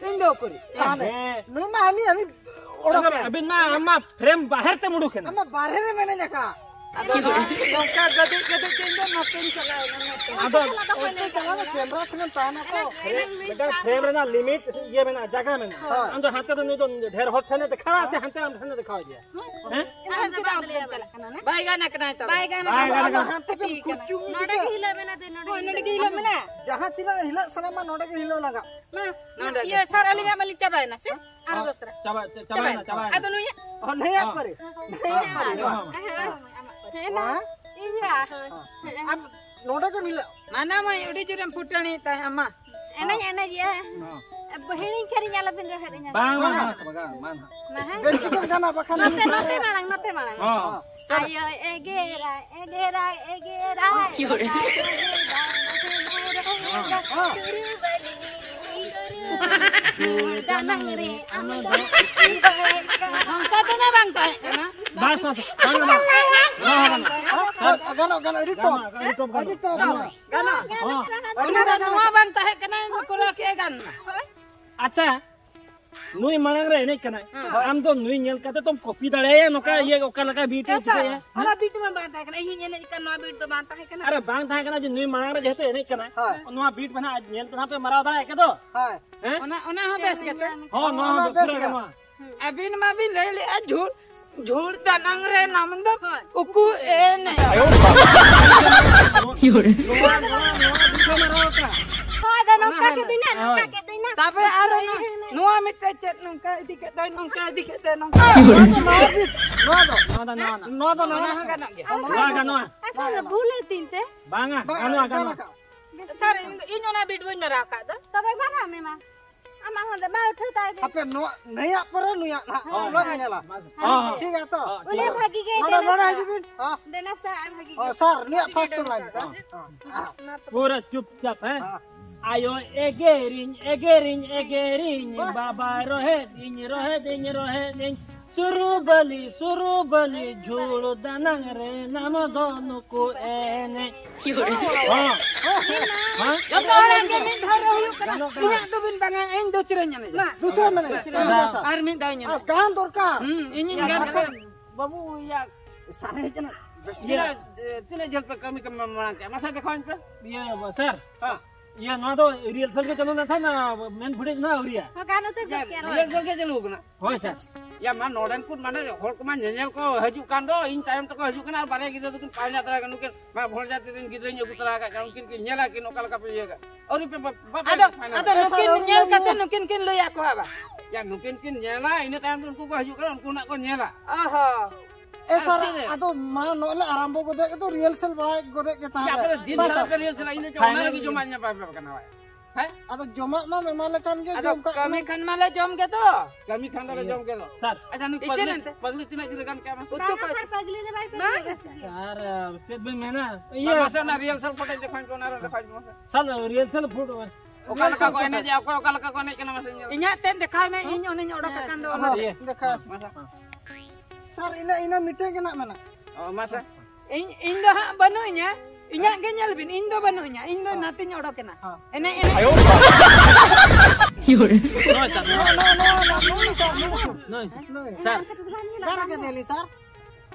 ᱤᱧ ᱫᱚ ᱩᱠᱩᱨᱤᱡ? ᱛᱟᱦᱞᱮ, ᱦᱮᱸ᱾ ᱱᱩᱭ ᱢᱟ ᱦᱟᱹᱱᱤ, ᱦᱟᱹᱱᱤ ᱚᱲᱟᱜ ᱨᱮ᱾ ᱟᱹᱵᱤᱱ ᱢᱟ, ᱟᱢ ᱢᱟ frame ᱵᱟᱦᱮᱨ ᱛᱮᱢ ᱩᱰᱩᱠ ᱮᱱᱟ᱾ ᱟᱢ ᱢᱟ ᱵᱟᱦᱨᱮ ᱨᱮ ᱢᱮᱱᱟᱧ ᱟᱠᱟ᱾ ᱟᱫᱚ ᱱᱚᱣᱟ ᱱᱚᱝᱠᱟ ᱜᱟᱹᱫᱩᱡ ᱜᱟᱹᱫᱩᱡ ᱛᱮ ᱤᱧ ᱫᱚ ᱱᱚᱛᱮᱧ ᱪᱟᱞᱟᱣ ᱮᱱᱟ, ᱱᱚᱛᱮ᱾ ᱟᱫᱚ ᱚᱱᱛᱮ ᱪᱟᱞᱟᱣ ᱫᱚ camera ᱴᱷᱮᱱᱮᱢ ᱛᱟᱦᱮᱱᱟ ᱛᱚ᱾ ᱢᱤᱫᱴᱟᱝ frame ᱨᱮᱱᱟᱜ limit ᱤᱭᱟᱹ ᱢᱮᱱᱟᱜᱼᱟ, ᱡᱟᱭᱜᱟ ᱢᱮᱱᱟᱜᱼᱟ᱾ ᱦᱳᱭ᱾ ᱟᱢ ᱫᱚ ᱦᱟᱱᱛᱮ ᱫᱚ ᱱᱩᱭ ᱫᱚ ᱰᱷᱮᱨ ᱦᱚᱲ ᱴᱷᱮᱱᱮ ᱫᱮᱠᱷᱟᱣᱟ ᱥᱮ ᱦᱟᱱᱛᱮ ᱟᱢ ᱴᱷᱮᱱᱮ ᱫᱮᱠᱷᱟᱣ ᱤᱫᱤᱭᱟ? ᱦᱮᱸ? ᱟᱨ ᱦᱟᱱᱛᱮ ᱫᱚ ᱟᱢ ᱴᱷᱮᱱ ᱪᱟᱞᱟᱜ ᱠᱟᱱᱟ ᱱᱟ? ᱵᱟᱭ ᱜᱟᱱ ᱟᱠᱟᱱᱟ ᱛᱚ᱾ ᱵᱟᱭ ᱜᱟᱱ ᱵᱟᱭ ᱟᱠᱟᱱᱟ᱾ ᱜᱟᱱ ᱟᱠᱟᱱᱟ᱾ ᱦᱟᱱᱛᱮ ᱠᱷᱚᱱ ᱠᱩᱪᱩ ᱱᱚᱰᱮ ᱜᱮ ᱦᱤᱞᱟᱹᱜ ᱢᱮᱱᱟᱜ ᱫᱚ, ᱱᱚᱰᱮ ᱦᱳᱭ, ᱜᱮ ᱱᱚᱰᱮ ᱜᱮ ᱦᱤᱞᱟᱹᱜ ᱦᱤᱞᱟᱹᱜ ᱢᱮᱱᱟᱜ᱾ ᱢᱮᱱᱟᱜ᱾ ᱡᱟᱦᱟᱸ ᱛᱤᱱᱟᱹᱜ ᱦᱤᱞᱟᱹᱜ ᱥᱟᱱᱟᱢᱟ, ᱱᱚᱰᱮ ᱜᱮ ᱦᱤᱞᱟᱹᱜ ᱞᱟᱜᱟᱜ᱾ ᱢᱟ, ᱱᱚᱰᱮ ᱤᱭᱟᱹ, ᱜᱮ᱾ ᱥᱟᱨ, ᱟᱹᱞᱤᱧᱟᱜ ᱢᱟᱞᱤᱧ ᱪᱟᱵᱟᱭᱮᱱᱟ ᱥᱮ? ᱟᱨ ᱦᱚᱸ, ᱫᱚᱥᱨᱟ᱾ ᱪᱟᱵᱟ, ᱪᱟ-, ᱪᱟᱵᱟᱭᱮᱱᱟ, ᱪᱟᱵᱟᱭᱮᱱᱟ᱾ ᱟᱫᱚ ᱱᱩᱭᱟᱜ? ᱚ, ᱱᱩᱭᱟᱜ ᱦᱚᱸ, ᱯᱚᱨᱮ᱾ ᱦᱚᱸ, ᱱᱩᱭᱟᱜ ᱦᱚᱸ, ᱯᱚᱨᱮ᱾ ᱦᱚᱸ, ᱦᱚᱸ᱾ ᱦᱮᱸ, ᱱᱟ᱾ ᱢᱟ᱾ ᱤᱭᱟᱹ᱾ ᱦᱚᱸ᱾ ᱟᱨ ᱱᱚᱰᱮ ᱜᱮ ᱢᱤᱞᱟᱹᱜ᱾ ᱢᱟᱱᱟ ᱢᱟᱹᱭ, ᱟᱹᱰᱤ ᱡᱳᱨᱮᱢ ᱯᱷᱩᱴᱟᱹᱱᱤ ᱛᱟᱭ ᱟᱢᱟ᱾ ᱮᱱᱮᱡ, ᱮᱱᱮᱡ, ᱤᱭᱟᱹ᱾ ᱦᱚᱸ᱾ ᱦᱤᱲᱤᱧ ᱠᱷᱟᱱᱤᱧ, ᱟᱞᱚᱵᱤᱱ ᱨᱚᱦᱮᱫ ᱤᱧᱟ᱾ ᱵᱟᱝ, ᱵᱟᱝ, ᱵᱟᱝ, ᱵᱟᱝ, ᱵᱟᱝ᱾ ᱢᱟ ᱦᱮᱸ᱾ ᱵᱮᱥ ᱴᱷᱤᱠᱮᱢ ᱜᱟᱱᱟ, ᱵᱟᱠᱷᱟᱱ ᱱᱚᱛᱮ, ᱱᱚᱛᱮ ᱢᱟᱲᱟᱝ, ᱱᱚᱛᱮ ᱢᱟᱲᱟᱝ᱾ ᱦᱚᱸ᱾ ᱟᱭᱳᱭ ᱮᱜᱮᱨᱟᱭ, ᱮᱜᱮᱨᱟᱭ, ᱮᱜᱮᱨᱟᱭ᱾ ᱦᱚᱸ᱾ ᱦᱚᱸ᱾ ᱫᱟᱱᱟᱝ ᱨᱮ ᱟᱢ ᱫᱚ ᱚᱱᱠᱟ ᱫᱚ ᱱᱟ ᱵᱟᱝ ᱛᱟᱦᱮᱸ ᱠᱟᱱᱟ᱾ ᱵᱟᱥ, ᱵᱟᱥ, ᱵᱟᱝ ᱜᱟᱱᱚᱜ᱾ ᱱᱚᱣᱟ ᱦᱚᱸ ᱜᱟᱱᱚᱜ᱾ ᱦᱮᱸ? ᱜᱟᱱᱚᱜ, ᱜᱟᱱᱚᱜ, ᱜᱟᱱᱚᱜ, ᱟᱹᱰᱤ ᱴᱚᱯ᱾ ᱜᱟᱱᱚᱜ, ᱟᱹᱰᱤ ᱴᱚᱯ ᱜᱟᱱᱚᱜ᱾ ᱟᱹᱰᱤ ᱴᱚᱯ᱾ ᱦᱚᱸ᱾ ᱦᱚᱸ᱾ ᱩᱱᱤ ᱫᱚ ᱱᱚᱣᱟ ᱵᱟᱝ ᱛᱟᱦᱮᱸ ᱠᱟᱱᱟ, ᱠᱚᱨᱟᱣ ᱠᱮᱫᱼᱟ, ᱜᱟᱱ ᱮᱱᱟ᱾ ᱟᱪᱪᱷᱟ, ᱱᱩᱭ ᱢᱟᱲᱟᱝ ᱨᱮ ᱮᱱᱮᱡ ᱠᱟᱱᱟᱭ᱾ ᱦᱮᱸ᱾ ᱟᱢ ᱫᱚ ᱱᱩᱭ ᱧᱮᱞ ᱠᱟᱛᱮ ᱛᱚᱢ ᱠᱚᱯᱤ ᱫᱟᱲᱮᱭᱟᱭᱟ, ᱱᱚᱝᱠᱟ ᱦᱮᱸ, ᱤᱭᱟᱹ ᱚᱠᱟ ᱞᱮᱠᱟ ᱵᱤᱴ ᱮ ᱦᱮᱸ, ᱪᱤᱠᱟᱹᱭᱟ, ᱦᱮᱸ? ᱚᱱᱟ ᱵᱤᱴ ᱢᱟ ᱵᱟᱝ ᱛᱟᱦᱮᱸ ᱠᱟᱱᱟ, ᱤᱧ ᱦᱚᱸᱧ ᱮᱱᱮᱡ ᱠᱟᱱ, ᱱᱚᱣᱟ ᱵᱤᱴ ᱫᱚ ᱵᱟᱝ ᱛᱟᱦᱮᱸ ᱠᱟᱱᱟ᱾ ᱟᱨᱮ ᱵᱟᱝ ᱛᱟᱦᱮᱸ ᱠᱟᱱᱟ ᱡᱮ ᱱᱩᱭ ᱢᱟᱲᱟᱝ ᱨᱮ ᱡᱮᱦᱮᱛᱩ ᱮᱱᱮᱡ ᱠᱟᱱᱟᱭ, ᱦᱮᱸ᱾ ᱱᱚᱣᱟ ᱵᱤᱴ ᱢᱟ ᱱᱟᱦᱟᱜ ᱟᱡ ᱧᱮᱞ ᱛᱮ ᱱᱟᱦᱟᱜ ᱯᱮ ᱢᱟᱨᱟᱣ ᱫᱟᱲᱮᱭᱟᱜ ᱠᱮᱫ ᱫᱚ᱾ ᱦᱮᱸ᱾ ᱦᱮᱸ? ᱚᱱᱟ, ᱚᱱᱟ ᱦᱚᱸ ᱵᱮᱥ ᱜᱮᱛᱮ᱾ ᱦᱚᱸ, ᱱᱚᱣᱟ ᱚᱱᱟ ᱦᱚᱸ ᱵᱮᱥ ᱯᱩᱨᱟᱹ ᱜᱮ᱾ ᱜᱟᱱᱚᱜᱼᱟ᱾ ᱟᱹᱵᱤᱱ ᱢᱟᱵᱤᱱ ᱞᱟᱹᱭ ᱞᱮᱜᱼᱟ, ᱡᱷᱩᱲ, ᱡᱷᱩᱲ ᱫᱟᱱᱟᱝ ᱨᱮ ᱱᱟᱢ ᱫᱚ ᱩᱠᱩ ᱮᱱᱮᱡ᱾ ᱱᱚᱣᱟ, ᱱᱚᱣᱟ, ᱱᱚᱣᱟ ᱵᱤᱴ ᱮ ᱢᱟᱨᱟᱣ ᱠᱟᱜᱼᱟ᱾ ᱦᱳᱭ, ᱟᱫᱚ ᱱᱚᱝᱠᱟ ᱚᱱᱟ ᱠᱮᱫ ᱫᱚ ᱤᱧ ᱱᱟᱜ, ᱦᱳᱭ᱾ ᱱᱚᱝᱠᱟ ᱠᱮᱫ ᱫᱚ ᱤᱧ ᱱᱟᱜ᱾ ᱛᱟᱯᱮ ᱟᱨ ᱱᱚᱣᱟ, ᱱᱚᱣᱟ ᱢᱤᱫᱴᱮᱡ ᱪᱮᱫ ᱱᱚᱝᱠᱟ ᱤᱫᱤ ᱠᱮᱫ ᱫᱚᱭ, ᱱᱚᱝᱠᱟ ᱤᱫᱤ ᱠᱮᱫ ᱫᱚᱭ, ᱱᱚᱝᱠᱟ᱾ ᱱᱚᱣᱟ ᱫᱚ, ᱱᱚᱣᱟ ᱫᱚ, ᱱᱚᱣᱟ ᱫᱚ, ᱱᱚᱣᱟ ᱫᱚ, ᱱᱚᱣᱟ ᱫᱚ᱾ ᱚᱱᱟ ᱦᱚᱸ ᱜᱟᱱᱚᱜ ᱜᱮᱭᱟ᱾ ᱱᱚᱣᱟ ᱜᱟᱱᱚᱜᱼᱟ᱾ ᱟᱪᱪᱷᱟ, ᱚᱱᱟ ᱵᱷᱩᱞ ᱮᱱ ᱛᱤᱧ ᱛᱮ᱾ ᱵᱟᱝᱟ, ᱵᱟᱝ, ᱜᱟᱱᱚᱜᱼᱟ, ᱵᱟᱝ ᱜᱟᱱᱚᱜᱼᱟ᱾ ᱜᱟᱱᱚᱜᱼᱟ᱾ ᱥᱟᱨ, ᱤᱧ ᱫᱚ, ᱤᱧ ᱚᱱᱟ ᱵᱤᱴ ᱵᱟᱹᱧ ᱢᱟᱨᱟᱣ ᱟᱠᱟᱫ ᱫᱚ᱾ ᱛᱚᱵᱮ ᱢᱟᱨᱟᱣ ᱢᱮ ᱢᱟ᱾ ᱟᱢᱟᱜ ᱦᱚᱸ ᱫᱮ, ᱢᱟ ᱩᱴᱷᱟᱹᱣ ᱛᱟᱭ ᱵᱮᱱ᱾ ᱦᱟᱯᱮ, ᱱᱚᱣᱟ, ᱱᱩᱭᱟᱜ ᱯᱚᱨᱮ ᱱᱩᱭᱟᱜ ᱱᱟᱦᱟᱜ᱾ ᱦᱳᱭ᱾ ᱞᱚᱜᱚᱱ ᱧᱮᱞᱟ᱾ ᱦᱳᱭ᱾ ᱴᱷᱤᱠ ᱜᱮᱭᱟ ᱛᱚ? ᱦᱳᱭ, ᱩᱱᱤ ᱴᱷᱤᱠ ᱜᱮᱭᱟ᱾ ᱵᱷᱟᱜᱤ ᱜᱮ ᱱᱚᱰᱮ, ᱫᱮᱱᱟ ᱱᱚᱰᱮ ᱥᱮ᱾ ᱦᱤᱡᱩᱜ ᱵᱤᱱ᱾ ᱦᱚᱸ᱾ ᱫᱮᱱᱟ ᱥᱮ, ᱟᱨ ᱵᱷᱟᱜᱤ ᱦᱚᱸ, ᱜᱮ ᱥᱟᱨ, ᱱᱩᱭᱟᱜ ᱫᱮᱱᱟ ᱯᱷᱟᱥᱴ ᱥᱮ᱾ ᱞᱟᱭᱤᱱ ᱛᱮ᱾ ᱦᱚᱸ᱾ ᱯᱩᱨᱟᱹ ᱪᱩᱯᱪᱟᱯ, ᱦᱮᱸ? ᱦᱚᱸ᱾ ᱟᱭᱳ ᱮᱜᱮᱨᱤᱧ, ᱮᱜᱮᱨᱤᱧ, ᱮᱜᱮᱨᱤᱧ, ᱵᱟᱦ᱾ ᱵᱟᱵᱟ ᱨᱚᱦᱮᱫᱤᱧ, ᱨᱚᱦᱮᱫᱤᱧ, ᱨᱚᱦᱮᱫᱤᱧ, ᱥᱩᱨᱩ ᱵᱟᱹᱞᱤ, ᱥᱩᱨᱩ ᱵᱟᱹᱞᱤ, ᱡᱷᱩᱲ ᱫᱟᱱᱟᱝ ᱨᱮ ᱱᱟᱢ ᱫᱚ ᱱᱩᱠᱩ ᱮᱱᱮᱡ᱾ ᱦᱚᱸ᱾ ᱦᱚᱸ᱾ ᱡᱚᱛᱚ ᱦᱚᱲᱟᱜ ᱜᱮ ᱢᱤᱫ ᱫᱷᱟᱣ ᱨᱮ ᱦᱩᱭᱩᱜ ᱠᱟᱱᱟ᱾ ᱜᱟᱱᱚᱜ ᱠᱟᱱᱟ᱾ ᱤᱧᱟᱹᱜ ᱫᱚᱵᱤᱱ ᱵᱟᱝᱟ, ᱤᱧ ᱫᱚ ᱪᱤᱨᱟᱹᱧ ᱮᱱᱮᱡᱟ᱾ ᱢᱟ᱾ ᱫᱩᱥᱨᱟ ᱢᱮᱱᱮᱡ᱾ ᱢᱟ᱾ ᱟᱨ ᱢᱤᱫ ᱫᱷᱟᱣ ᱤᱧ ᱮᱱᱮᱡᱟ᱾ ᱟᱨ ᱜᱟᱱ ᱫᱚᱨᱠᱟᱨ᱾ ᱦᱩᱸ, ᱤᱧᱤᱧ ᱜᱟᱱ ᱠᱟᱱᱟ᱾ ᱵᱟᱹᱵᱩ, ᱤᱭᱟᱹ, ᱥᱟᱨᱮᱡ ᱠᱟᱱᱟ᱾ ᱛᱤᱱᱟᱹᱜ, ᱛᱤᱱᱟᱹᱜ ᱡᱷᱟᱹᱞ ᱯᱮ ᱠᱟᱹᱢᱤ ᱠᱟᱹᱢᱤ ᱢᱟᱲᱟᱝ ᱠᱮᱜᱼᱟ? ᱢᱟᱥᱮ ᱫᱮᱠᱷᱟᱣᱟᱹᱧ ᱯᱮ᱾ ᱤᱭᱟᱹ, ᱥᱟᱨ᱾ ᱦᱮᱸ᱾ ᱤᱭᱟᱹ, ᱱᱚᱣᱟ ᱫᱚ ᱨᱤᱦᱟᱨᱥᱟᱞ ᱜᱮ ᱪᱟᱹᱞᱩ ᱞᱮᱱ ᱛᱟᱦᱮᱸᱱᱟ, ᱢᱮᱱ ᱯᱷᱩᱴᱮᱡᱽ ᱱᱟᱦᱟᱜ ᱟᱹᱣᱨᱤᱭᱟ᱾ ᱦᱚᱸ, ᱜᱟᱱ ᱩᱛᱟᱹᱨ ᱤᱭᱟᱹ, ᱜᱚᱫ ᱠᱮᱭᱟ ᱞᱮ᱾ ᱨᱤᱦᱟᱨᱥᱟᱞ ᱜᱮ ᱪᱟᱹᱞᱩ ᱠᱟᱱᱟ᱾ ᱦᱳᱭ, ᱥᱟᱨ᱾ ᱭᱟ, ᱢᱟ, ᱱᱚᱰᱮᱱ ᱠᱚ, ᱢᱟᱱᱮ, ᱦᱚᱲ ᱠᱚᱢᱟ ᱧᱮᱧᱮᱞ ᱠᱚ ᱦᱤᱡᱩᱜ ᱠᱟᱱ ᱫᱚ, ᱤᱧ ᱛᱟᱭᱚᱢ ᱛᱮᱠᱚ ᱦᱤᱡᱩᱜ ᱠᱟᱱᱟ, ᱟᱨ ᱵᱟᱨᱭᱟ ᱜᱤᱫᱽᱨᱟᱹ ᱫᱚᱠᱤᱱ ᱯᱟᱸᱡᱟ ᱛᱟᱨᱟ ᱠᱟᱱᱟ, ᱱᱩᱠᱤᱱ ᱢᱟ, ᱵᱷᱚᱲᱡᱟ ᱛᱮᱫᱤᱱ ᱜᱤᱫᱽᱨᱟᱹᱧ ᱟᱹᱜᱩ ᱛᱚᱨᱟ ᱟᱠᱟᱫ ᱠᱤᱱᱟ, ᱩᱱᱠᱤᱱ ᱠᱤᱱ ᱧᱮᱞᱟ ᱠᱤᱱ ᱚᱠᱟ ᱞᱮᱠᱟ ᱯᱮ ᱤᱭᱟᱹ ᱠᱟᱜ᱾ ᱟᱹᱣᱨᱤ ᱯᱮ ᱵᱟ-, ᱵᱟᱯᱮ ᱟᱫᱚ, ᱯᱷᱟᱭᱱᱟᱞ᱾ ᱟᱫᱚ ᱮ, ᱥᱟᱨ, ᱱᱩᱠᱤᱱ ᱟᱹᱣᱨᱤ ᱧᱮᱞ ᱞᱮ ᱠᱟᱛᱮ ᱤᱭᱟᱹ᱾ ᱱᱩᱠᱤᱱ ᱠᱤᱱ ᱞᱟᱹᱭ ᱟᱠᱚᱣᱟ ᱵᱟ᱾ ᱭᱟ, ᱱᱩᱠᱤᱱ ᱠᱤᱱ ᱧᱮᱞᱟ, ᱤᱱᱟᱹ ᱛᱟᱭᱚᱢ ᱛᱮ ᱩᱱᱠᱩ ᱠᱚ ᱦᱤᱡᱩᱜ ᱠᱟᱱᱟ, ᱩᱱᱠᱩ ᱱᱟᱜ ᱠᱚ ᱧᱮᱞᱟ᱾ ᱚ ᱦᱚᱸ᱾ ᱮ ᱥᱟᱨ, ᱟᱨ ᱛᱤᱱᱟᱹᱜ? ᱟᱫᱚ ᱢᱟ ᱱᱚᱜᱼᱚᱭ ᱞᱮ ᱟᱨᱟᱢᱵᱚ ᱜᱚᱫᱮᱫ ᱜᱮᱫᱚ, ᱨᱤᱦᱟᱨᱥᱟᱞ ᱵᱟᱲᱟᱭ ᱜᱚᱫᱮᱫ ᱜᱮ ᱛᱟᱦᱮᱸᱫ ᱪᱮᱫ ᱞᱮ᱾ ᱟᱯᱮ ᱫᱚ ᱫᱤᱱ ᱵᱟᱥ ᱥᱟᱨᱟ ᱥᱟᱨ᱾ ᱯᱮ ᱨᱤᱦᱟᱨᱥᱟᱞᱟ, ᱤᱧ ᱫᱚ ᱚᱱᱟ ᱯᱷᱟᱭᱱᱟᱞ ᱞᱟᱹᱜᱤᱫ ᱨᱤᱦᱟᱨᱥᱟᱞ᱾ ᱡᱚᱢᱟᱜ ᱤᱧ ᱮᱢᱟ ᱯᱮ ᱠᱟᱱᱟ ᱵᱷᱟᱭ᱾ ᱦᱮᱸ? ᱟᱫᱚ ᱡᱚᱢᱟᱜ ᱢᱟ ᱮᱢᱟ ᱞᱮ ᱠᱟᱱ ᱜᱮ, ᱟᱫᱚ ᱡᱚᱢ ᱠᱟᱜ ᱠᱟᱹᱢᱤ ᱢᱟ᱾ ᱠᱷᱟᱱ ᱢᱟᱞᱮ ᱡᱚᱢ ᱜᱮ ᱫᱚ᱾ ᱥᱟᱨ᱾ ᱟᱪᱪᱷᱟ, ᱱᱩᱭ ᱤᱥᱤᱱ ᱯᱟᱜᱽᱞᱤ, ᱮᱱᱛᱮ᱾ ᱯᱟᱜᱽᱞᱤ ᱛᱤᱱᱟᱹᱜ ᱡᱳᱨᱮ ᱜᱟᱱ ᱠᱮᱜᱼᱟ ᱢᱟᱥᱮ? ᱩᱛᱩ ᱵᱟᱝᱟ ᱠᱚ ᱥᱟᱨ, ᱯᱟᱜᱽᱞᱤ ᱫᱚ ᱵᱟᱭ ᱯᱟᱜᱽᱞᱤ ᱵᱟᱝᱟ᱾ ᱠᱟᱱᱟ᱾ ᱥᱟᱨ, ᱪᱮᱫ ᱵᱮᱱ ᱢᱮᱱᱟ? ᱤᱭᱟᱹ᱾ ᱢᱟᱥᱮ ᱚᱱᱟ ᱨᱤᱦᱟᱨᱥᱟᱞ ᱯᱷᱩᱴᱮᱡᱽ ᱫᱮᱠᱷᱟᱣ ᱯᱮ, ᱚᱱᱟ ᱨᱮ ᱫᱮᱠᱷᱟᱣ ᱯᱮ ᱢᱟᱥᱮ᱾ ᱥᱟᱨ, ᱨᱤᱦᱟᱨᱥᱟᱞ ᱯᱷᱩᱴ-, ᱚᱠᱟ ᱞᱮᱠᱟ ᱠᱚ ᱮᱱᱮᱡᱟ, ᱚᱠᱚᱭ ᱚᱠᱟ ᱞᱮᱠᱟ ᱠᱚ ᱮᱱᱮᱡ ᱠᱟᱱᱟ, ᱢᱟᱥᱮ ᱧᱮᱞ᱾ ᱤᱧᱟᱹᱜ ᱛᱮᱫ ᱫᱮᱠᱷᱟᱣ ᱢᱮ, ᱤᱧ ᱚᱱᱮᱧ ᱚᱰᱚᱠ ᱟᱠᱟᱱ ᱫᱚ ᱚᱱᱟ᱾ ᱦᱚᱸ, ᱫᱮᱠᱷᱟᱣ᱾ ᱢᱟᱥᱮ᱾ ᱥᱟᱨ, ᱤᱱᱟᱹ, ᱤᱱᱟᱹ ᱢᱤᱫᱴᱮᱱ ᱜᱮ ᱱᱟᱜ ᱢᱮᱱᱟᱜ᱾ ᱚ, ᱢᱟᱥᱮ᱾ ᱤᱧ, ᱤᱧ ᱫᱚ ᱦᱟᱸᱜ ᱵᱟᱹᱱᱩᱜ ᱤᱧᱟ, ᱤᱧᱟᱹᱜ ᱜᱮ ᱧᱮᱞ ᱵᱤᱱ, ᱤᱧ ᱫᱚ ᱵᱟᱹᱱᱩᱜ ᱤᱧᱟ, ᱤᱧ ᱫᱚ ᱱᱟᱛᱮᱧ ᱚᱰᱚᱠ ᱮᱱᱟ᱾ ᱦᱚᱸ᱾ ᱮᱱᱮᱡ, ᱮᱱᱮᱡ᱾ ᱱᱚᱜᱼᱚᱭ ᱥᱟᱨ, ᱱᱚᱜᱼᱚᱭ᱾ ᱱᱚᱜᱼᱚᱭ, ᱱᱚᱜᱼᱚᱭ, ᱱᱚᱜᱼᱚᱭ, ᱱᱚᱜᱼᱚᱭ ᱥᱟᱨ, ᱱᱚᱜᱼᱚᱭ᱾ ᱱᱚᱜᱼᱚᱭ᱾ ᱱᱚᱜᱼᱚᱭ᱾ ᱥᱟᱨ᱾ ᱜᱟᱱ ᱠᱟᱫᱮᱭᱟᱞᱤᱧ ᱥᱟᱨ᱾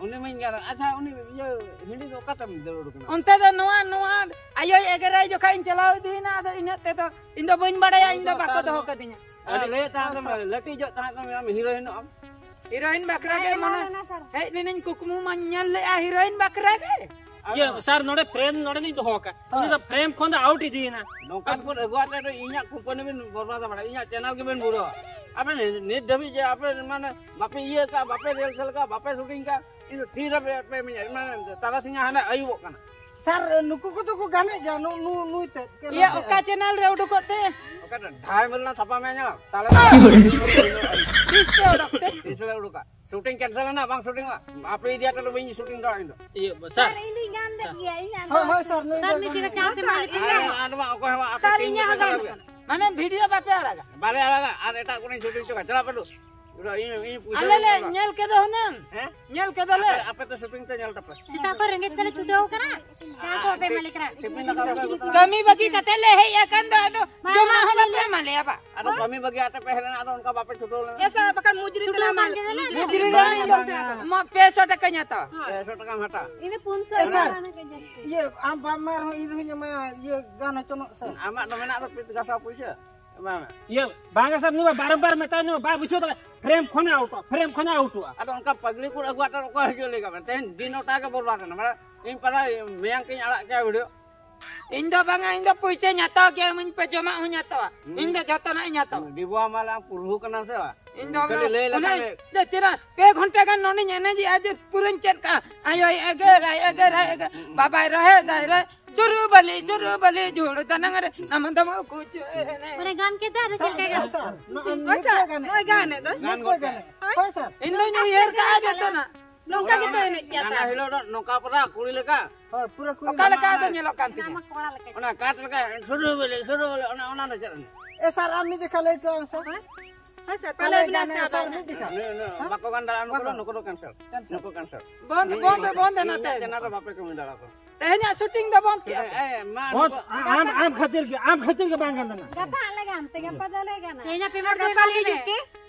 ᱩᱱᱤ ᱢᱟᱧ ᱜᱟᱱ, ᱟᱪᱪᱷᱟ, ᱩᱱᱤ ᱤᱭᱟᱹ ᱦᱤᱸᱰᱤ ᱫᱚ ᱚᱠᱟᱛᱮᱢ ᱫᱟᱹᱲ ᱩᱰᱩᱠ ᱮᱱᱟ? ᱚᱱᱛᱮ ᱫᱚ ᱱᱚᱣᱟ, ᱱᱚᱣᱟ ᱟᱭᱳᱭ ᱮᱜᱮᱨᱟᱭ ᱡᱚᱠᱷᱟᱡ ᱤᱧ ᱪᱟᱞᱟᱣ ᱤᱫᱤᱭᱮᱱᱟ, ᱟᱫᱚ ᱤᱱᱟᱹᱜ ᱛᱮᱫᱚ ᱤᱧ ᱫᱚ ᱵᱟᱹᱧ ᱵᱟᱲᱟᱭᱟ, ᱤᱧ ᱫᱚ ᱵᱟᱠᱚ ᱫᱚᱦᱚ ᱠᱟᱫᱤᱧᱟ᱾ ᱟᱨ ᱞᱟᱹᱭᱮᱫ ᱛᱟᱦᱮᱸ ᱫᱚᱢ, ᱞᱟᱹᱴᱤᱡᱚᱜ ᱛᱟᱦᱮᱸ ᱫᱚᱢ, ᱟᱢ ᱦᱤᱨᱳᱭᱤᱱᱚᱜ ᱟᱢ᱾ ᱦᱤᱨᱳᱭᱤᱱ ᱵᱟᱠᱷᱨᱟ ᱜᱮ ᱢᱚᱱᱮ ᱦᱮᱡ ᱞᱤᱱᱟᱹᱧ, ᱠᱩᱠᱢᱩ ᱢᱟᱧ ᱧᱮᱞ ᱞᱮᱜᱼᱟ ᱦᱤᱨᱳᱭᱤᱱ ᱵᱟᱠᱷᱨᱟ ᱜᱮ᱾ ᱤᱭᱟᱹ, ᱥᱟᱨ, ᱱᱚᱰᱮ ᱯᱨᱮᱢ ᱱᱚᱰᱮ ᱞᱤᱧ ᱫᱚᱦᱚ ᱟᱠᱟᱫ᱾ ᱩᱱᱤ ᱫᱚ ᱯᱨᱮᱢ ᱠᱷᱚᱱ ᱫᱚ ᱟᱣᱩᱴ ᱤᱫᱤᱭᱮᱱᱟ᱾ ᱱᱚᱝᱠᱟᱱ ᱠᱚ ᱟᱹᱜᱩᱣᱟᱛᱮ ᱫᱚ ᱤᱧᱟᱹᱜ ᱠᱳᱢᱯᱟᱱᱤ ᱵᱮᱱ ᱵᱚᱨᱵᱟᱫ ᱵᱟᱲᱟᱭᱟ, ᱤᱧᱟᱹᱜ ᱪᱮᱱᱮᱞ ᱜᱮᱵᱮᱱ ᱵᱩᱲᱟᱹᱣᱟ᱾ ᱟᱵᱮᱱ ᱱᱤᱛ ᱫᱷᱟᱹᱵᱤᱡ ᱡᱮ ᱟᱯᱮ ᱢᱟᱱᱮ ᱵᱟᱯᱮ ᱤᱭᱟᱹ ᱠᱟᱜᱼᱟ, ᱵᱟᱯᱮ ᱨᱤᱦᱟᱨᱥᱟᱞ ᱠᱟᱜᱼᱟ, ᱵᱟᱯᱮ ᱥᱩᱴᱤᱝ ᱠᱟᱜᱼᱟ, ᱤᱧ ᱫᱚ ᱛᱤᱨᱮ ᱯᱮ, ᱯᱮ ᱤᱢᱟᱹᱧᱟ? ᱢᱟᱱᱮ ᱛᱟᱨᱟᱥᱤᱧ ᱦᱟᱱᱮ ᱟᱹᱭᱩᱵᱚᱜ ᱠᱟᱱᱟ᱾ ᱥᱟᱨ, ᱱᱩᱠᱩ ᱠᱚᱫᱚ ᱠᱚ ᱜᱟᱱᱮᱫ ᱜᱮᱭᱟ, ᱱᱩ-, ᱱᱩ-, ᱱᱩᱭ ᱛᱮᱫ᱾ ᱤᱭᱟᱹ, ᱚᱠᱟ ᱪᱮᱱᱮᱞ ᱨᱮ ᱩᱰᱩᱠᱚᱜ ᱛᱮ? ᱚᱠᱟᱴᱟᱜ ᱰᱷᱟᱭ ᱢᱮᱞᱱᱟ ᱪᱷᱟᱯᱟ ᱢᱮ ᱧᱟᱢ, ᱛᱟᱦᱞᱮ ᱛᱤᱥ ᱯᱮ ᱩᱰᱩᱠ ᱛᱮ? ᱛᱤᱥ ᱞᱮ ᱩᱰᱩᱠᱟ? ᱥᱩᱴᱤᱝ ᱠᱮᱱᱥᱮᱞ ᱮᱱᱟ, ᱵᱟᱝ ᱥᱩᱴᱤᱝᱚᱜᱼᱟ᱾ ᱟᱯᱮ ᱤᱫᱤ ᱟᱛᱮ ᱫᱚ ᱵᱟᱹᱧ ᱥᱩᱴᱤᱝ ᱫᱟᱲᱮᱭᱟᱜᱼᱟ ᱤᱧ ᱫᱚ᱾ ᱤᱭᱟᱹ, ᱥᱟᱨ᱾ ᱥᱟᱨ, ᱤᱧ ᱫᱩᱧ ᱜᱟᱱ ᱞᱮᱫ ᱜᱮᱭᱟ, ᱤᱧ ᱟᱨ ᱦᱳᱭ, ᱦᱳᱭ, ᱥᱟᱨ, ᱱᱩᱭ ᱥᱟᱨ, ᱫᱚ ᱢᱤᱫᱴᱮᱱ ᱜᱟᱱ ᱪᱟᱱᱥ ᱮᱢᱟ ᱞᱮᱯᱮ ᱟᱨ ᱥᱮ᱾ ᱟᱨ ᱵᱟᱝ, ᱚᱠᱚᱭ ᱦᱚᱸ ᱵᱟᱝ, ᱟᱯᱮ ᱥᱟᱨ, ᱴᱤᱢ ᱤᱧᱟᱹᱜ ᱜᱮᱯᱮ ᱦᱚᱸ ᱜᱟᱱ ᱠᱷᱟᱨᱟᱯ ᱞᱮᱫᱟ᱾ ᱠᱟᱱᱟ᱾ ᱢᱟᱱᱮ ᱵᱷᱤᱰᱤᱭᱳ ᱵᱟᱯᱮ ᱟᱲᱟᱜᱟ᱾ ᱵᱟᱞᱮ ᱟᱲᱟᱜᱟ, ᱟᱨ ᱮᱴᱟᱜ ᱠᱚᱨᱮᱧ ᱥᱩᱴᱤᱝ ᱦᱚᱪᱚ ᱠᱟᱜᱼᱟ᱾ ᱪᱟᱞᱟᱜ ᱯᱮ ᱫᱩ᱾ ᱯᱩᱨᱟᱹ ᱤᱧ, ᱤᱧ ᱯᱩᱭᱥᱟᱹ ᱟᱞᱮ ᱞᱮ ᱧᱟᱢᱟ᱾ ᱧᱮᱞ ᱠᱮᱫᱟ ᱦᱩᱱᱟᱹᱝ᱾ ᱦᱮᱸ? ᱧᱮᱞ ᱠᱮᱫᱟᱞᱮ᱾ ᱟᱯᱮ, ᱟᱯᱮ ᱛᱚ ᱥᱩᱴᱤᱝ ᱛᱮ ᱧᱮᱞ ᱛᱟᱯᱮ᱾ ᱥᱮᱛᱟᱜ ᱠᱷᱚᱱ ᱨᱮᱸᱜᱮᱡ ᱛᱮᱞᱮ ᱪᱷᱩᱴᱟᱹᱣ ᱠᱟᱱᱟ᱾ ᱪᱟᱥ ᱦᱚᱸ ᱯᱮ ᱮᱢᱟ ᱞᱮ ᱠᱟᱱᱟ᱾ ᱴᱤᱯᱷᱤᱱ ᱫᱟᱠᱟ ᱠᱚ ᱟᱹᱜᱩ ᱠᱟᱜᱼᱟ᱾ ᱠᱟᱹᱢᱤ ᱵᱟᱹᱜᱤ ᱠᱟᱛᱮ ᱞᱮ ᱦᱮᱡ ᱟᱠᱟᱱ ᱫᱚ, ᱟᱫᱚ ᱵᱟᱝ, ᱡᱚᱢᱟᱜ ᱦᱚᱸ ᱵᱟᱝ, ᱵᱟᱯᱮ ᱮᱢᱟ ᱞᱮᱭᱟ ᱵᱟ᱾ ᱟᱫᱚ ᱠᱟᱹᱢᱤ ᱵᱟᱹᱜᱤ ᱟᱛᱮ ᱯᱮ ᱦᱮᱡ ᱞᱮᱱᱟ, ᱟᱫᱚ ᱚᱱᱠᱟ ᱵᱟᱯᱮ ᱪᱷᱩᱴᱟᱹᱣ ᱞᱮᱱᱟ᱾ ᱮ ᱥᱟᱨ, ᱵᱟᱠᱷᱟᱱ ᱢᱩᱡᱽᱨᱤ ᱪᱷᱩᱴᱟᱹᱣ ᱠᱟᱱᱟ ᱵᱟᱝ ᱢᱟᱞᱮ᱾ ᱠᱟᱱᱟ᱾ ᱢᱩᱡᱽᱨᱤ ᱢᱩᱡᱽᱨᱤ ᱠᱟᱱᱟ᱾ ᱠᱟᱱᱟ᱾ ᱢᱟ ᱯᱮ ᱥᱚ ᱴᱟᱠᱟᱧ ᱦᱟᱛᱟᱣᱟ᱾ ᱦᱳᱭ᱾ ᱯᱮ ᱥᱚ ᱴᱟᱠᱟᱢ ᱦᱟᱛᱟᱣᱟ᱾ ᱤᱱᱟᱹ ᱯᱩᱱ ᱥᱚ ᱮ ᱥᱟᱨ, ᱮᱢᱟ ᱞᱮ ᱠᱟᱱᱟ᱾ ᱤᱭᱟᱹ, ᱟᱢ ᱵᱟᱢ ᱮᱢᱟᱭ ᱨᱮᱦᱚᱸ ᱤᱧ ᱨᱮᱦᱚᱸᱧ ᱮᱢᱟᱭᱟ, ᱤᱭᱟᱹ, ᱜᱟᱱ ᱦᱚᱪᱚᱱᱚᱜ ᱥᱮ᱾ ᱟᱢᱟᱜ ᱫᱚ ᱢᱮᱱᱟᱜ ᱫᱚ ᱯᱤᱛ ᱜᱷᱟᱥᱟᱣ ᱯᱩᱭᱥᱟᱹ᱾ ᱮᱢᱟᱭ ᱢᱮ᱾ ᱤᱭᱟᱹ, ᱵᱟᱝ ᱥᱟᱨ, ᱱᱩᱭ ᱢᱟ ᱵᱟᱨᱚᱢᱵᱟᱨ ᱢᱮᱛᱟᱭ, ᱱᱩᱭ ᱢᱟ ᱵᱟᱭ ᱵᱩᱡᱷᱟᱹᱣ ᱫᱟᱲᱮᱭᱟᱜ᱾ ᱯᱷᱨᱮᱢ ᱠᱷᱚᱱᱮ ᱟᱣᱩᱴᱚᱜᱼᱟ, ᱯᱷᱨᱮᱢ ᱠᱷᱚᱱᱮ ᱟᱣᱩᱴᱚᱜᱼᱟ᱾ ᱟᱫᱚ ᱚᱱᱠᱟ ᱯᱟᱜᱽᱞᱤ ᱠᱚ ᱟᱹᱜᱩᱣᱟᱜ ᱚᱠᱚᱭ ᱦᱤᱡᱩᱜ ᱞᱟᱹᱭ ᱠᱟᱜ ᱢᱮ? ᱛᱮᱦᱮᱧ ᱫᱤᱱ ᱱᱚᱴᱟ ᱜᱮ ᱵᱚᱨᱵᱟᱫ ᱮᱱᱟ᱾ ᱢᱟᱱᱮ ᱤᱧ ᱯᱟᱞᱟ ᱢᱮᱭᱟᱝ ᱛᱤᱧ ᱟᱲᱟᱜ ᱠᱮᱭᱟ ᱵᱷᱤᱰᱤᱭᱳ᱾ ᱤᱧ ᱫᱚ ᱵᱟᱝᱟ, ᱤᱧ ᱫᱚ ᱯᱩᱭᱥᱟᱹᱧ ᱦᱟᱛᱟᱣ ᱠᱮᱭᱟ, ᱤᱢᱟᱹᱧ ᱯᱮ, ᱡᱚᱢᱟᱜ ᱦᱚᱸᱧ ᱦᱟᱛᱟᱣᱟ᱾ ᱦᱩᱸ᱾ ᱤᱧ ᱫᱚ ᱡᱷᱚᱛᱚᱱᱟᱜ ᱤᱧ ᱦᱟᱛᱟᱣᱟ᱾ ᱰᱤᱵᱩᱣᱟ ᱢᱟᱞᱮ ᱟᱢ ᱯᱩᱨᱦᱩ ᱠᱟᱱᱟ ᱥᱮ ᱵᱟᱝ? ᱤᱧ ᱫᱚ ᱠᱷᱟᱹᱞᱤ ᱞᱟᱹᱭ ᱞᱮᱠᱷᱟᱱ ᱚᱱᱮ ᱜᱮ᱾ ᱫᱮ ᱛᱤᱱᱟᱹᱜ ᱯᱮ ᱜᱷᱚᱱᱴᱟ ᱜᱟᱱ ᱱᱚᱰᱮᱧ ᱮᱱᱮᱡᱮᱜᱼᱟ, ᱡᱮ ᱯᱩᱨᱟᱹᱧ ᱪᱮᱫ ᱠᱟᱜᱼᱟ᱾ ᱟᱭᱳᱭ ᱮᱜᱮᱨᱟᱭ, ᱮᱜᱮᱨᱟᱭ, ᱮᱜᱮᱨ᱾ ᱦᱩᱸ᱾ ᱵᱟᱵᱟᱭ ᱨᱚᱦᱮ ᱫᱟᱭ ᱨᱮ, ᱪᱩᱨᱩ ᱵᱟᱹᱞᱤ, ᱪᱩᱨᱩ ᱵᱟᱹᱞᱤ, ᱡᱷᱩᱲ ᱫᱟᱱᱟᱝ ᱨᱮ, ᱱᱟᱢ ᱫᱚᱢ ᱠᱩᱪᱩ ᱮᱱᱮ᱾ ᱢᱟᱱᱮ ᱜᱟᱱ ᱠᱮᱫᱟ, ᱟᱫᱚ ᱪᱮᱫ ᱞᱮᱠᱟ ᱜᱟᱱ? ᱦᱳᱭ ᱥᱟᱨ, ᱱᱚᱜᱼᱚᱭ ᱜᱟᱱᱮᱫ ᱫᱚ᱾ ᱜᱟᱱ ᱜᱚᱫ ᱠᱮᱫᱟ᱾ ᱦᱳᱭ ᱥᱟᱨ᱾ ᱤᱧ ᱫᱚᱧ ᱩᱭᱦᱟᱹᱨ ᱠᱟᱜᱼᱟ ᱡᱚᱛᱚᱱᱟᱜ᱾ ᱱᱚᱝᱠᱟ ᱜᱮᱛᱚ ᱮᱱᱮᱡ ᱠᱮᱭᱟ ᱚᱱᱟ ᱥᱟᱨ᱾ ᱦᱤᱞᱳᱜ ᱫᱚ ᱱᱚᱝᱠᱟ ᱯᱟᱨᱟ ᱠᱩᱲᱤ ᱞᱮᱠᱟ᱾ ᱦᱳᱭ, ᱯᱩᱨᱟᱹ ᱠᱩᱲᱤ ᱚᱠᱟ ᱞᱮᱠᱟ ᱞᱮᱠᱟ᱾ ᱫᱚ ᱧᱮᱞᱚᱜ ᱠᱟᱱ ᱛᱤᱧᱟ? ᱚᱱᱟ ᱠᱟᱴ ᱞᱮᱠᱟ, ᱥᱩᱨᱩ ᱵᱚᱞᱮ, ᱥᱩᱨᱩ ᱵᱚᱞᱮ, ᱚᱱᱟ, ᱚᱱᱟ ᱫᱚ ᱪᱮᱫ ᱨᱮᱱᱟᱜ? ᱮ ᱥᱟᱨ, ᱟᱢ ᱢᱤᱫ ᱡᱚᱠᱷᱟ ᱞᱟᱹᱭ ᱦᱚᱴᱚ ᱟᱢ ᱥᱮ᱾ ᱦᱳᱭ ᱥᱟᱨ, ᱯᱟᱞᱮ ᱯᱟᱞᱮ ᱟᱹᱵᱤᱱᱟᱜ ᱜᱟᱱᱮ ᱥᱟᱨ ᱥᱟᱨ ᱢᱤᱫ ᱡᱚᱠᱷᱟ᱾ ᱱᱩᱭ, ᱱᱩᱭ, ᱦᱮᱸ? ᱵᱟᱠᱚ ᱜᱟᱱ ᱫᱟᱲᱮᱭᱟᱜᱼᱟ, ᱱᱩᱠᱩ ᱫᱚ, ᱵᱟᱠᱚ᱾ ᱱᱩᱠᱩ ᱫᱚ ᱠᱮᱱᱥᱮᱞ᱾ ᱠᱮᱱᱥᱮᱞ᱾ ᱱᱩᱠᱩ ᱠᱮᱱᱥᱮᱞ᱾ ᱵᱚᱱᱫ, ᱵᱚᱱᱫ, ᱵᱚᱱᱫ ᱱᱟᱛᱮ᱾ ᱤᱧᱟᱹᱜ ᱪᱮᱱᱮᱞ ᱨᱮ ᱵᱟᱯᱮ ᱠᱟᱹᱢᱤ ᱫᱟᱲᱮᱭᱟᱜᱼᱟ᱾ ᱛᱮᱦᱮᱧᱟᱜ ᱥᱩᱴᱤᱝ ᱫᱚ ᱵᱚᱱᱫ ᱠᱮᱫ ᱮ, ᱢᱮ᱾ ᱮ, ᱢᱟ, ᱵᱚᱱᱫ, ᱱᱩᱠᱩ ᱟ-, ᱟᱢ, ᱟᱢ ᱠᱷᱟᱹᱛᱤᱨ ᱜᱮ, ᱟᱢ ᱠᱷᱟᱹᱛᱤᱨ ᱜᱮ ᱵᱟᱝ ᱜᱟᱱ ᱞᱮᱱᱟ᱾ ᱜᱟᱯᱟ ᱟᱞᱮ ᱜᱟᱱ ᱛᱮ, ᱜᱟᱯᱟ ᱫᱚ ᱟᱞᱮ ᱜᱟᱱᱟ᱾ ᱛᱮᱦᱮᱧᱟᱜ ᱯᱮᱢᱮᱱᱴ ᱫᱚ ᱜᱟᱯᱟ ᱮᱢᱟ ᱞᱮ ᱦᱤᱡᱩᱜ ᱢᱮ᱾ ᱛᱮ?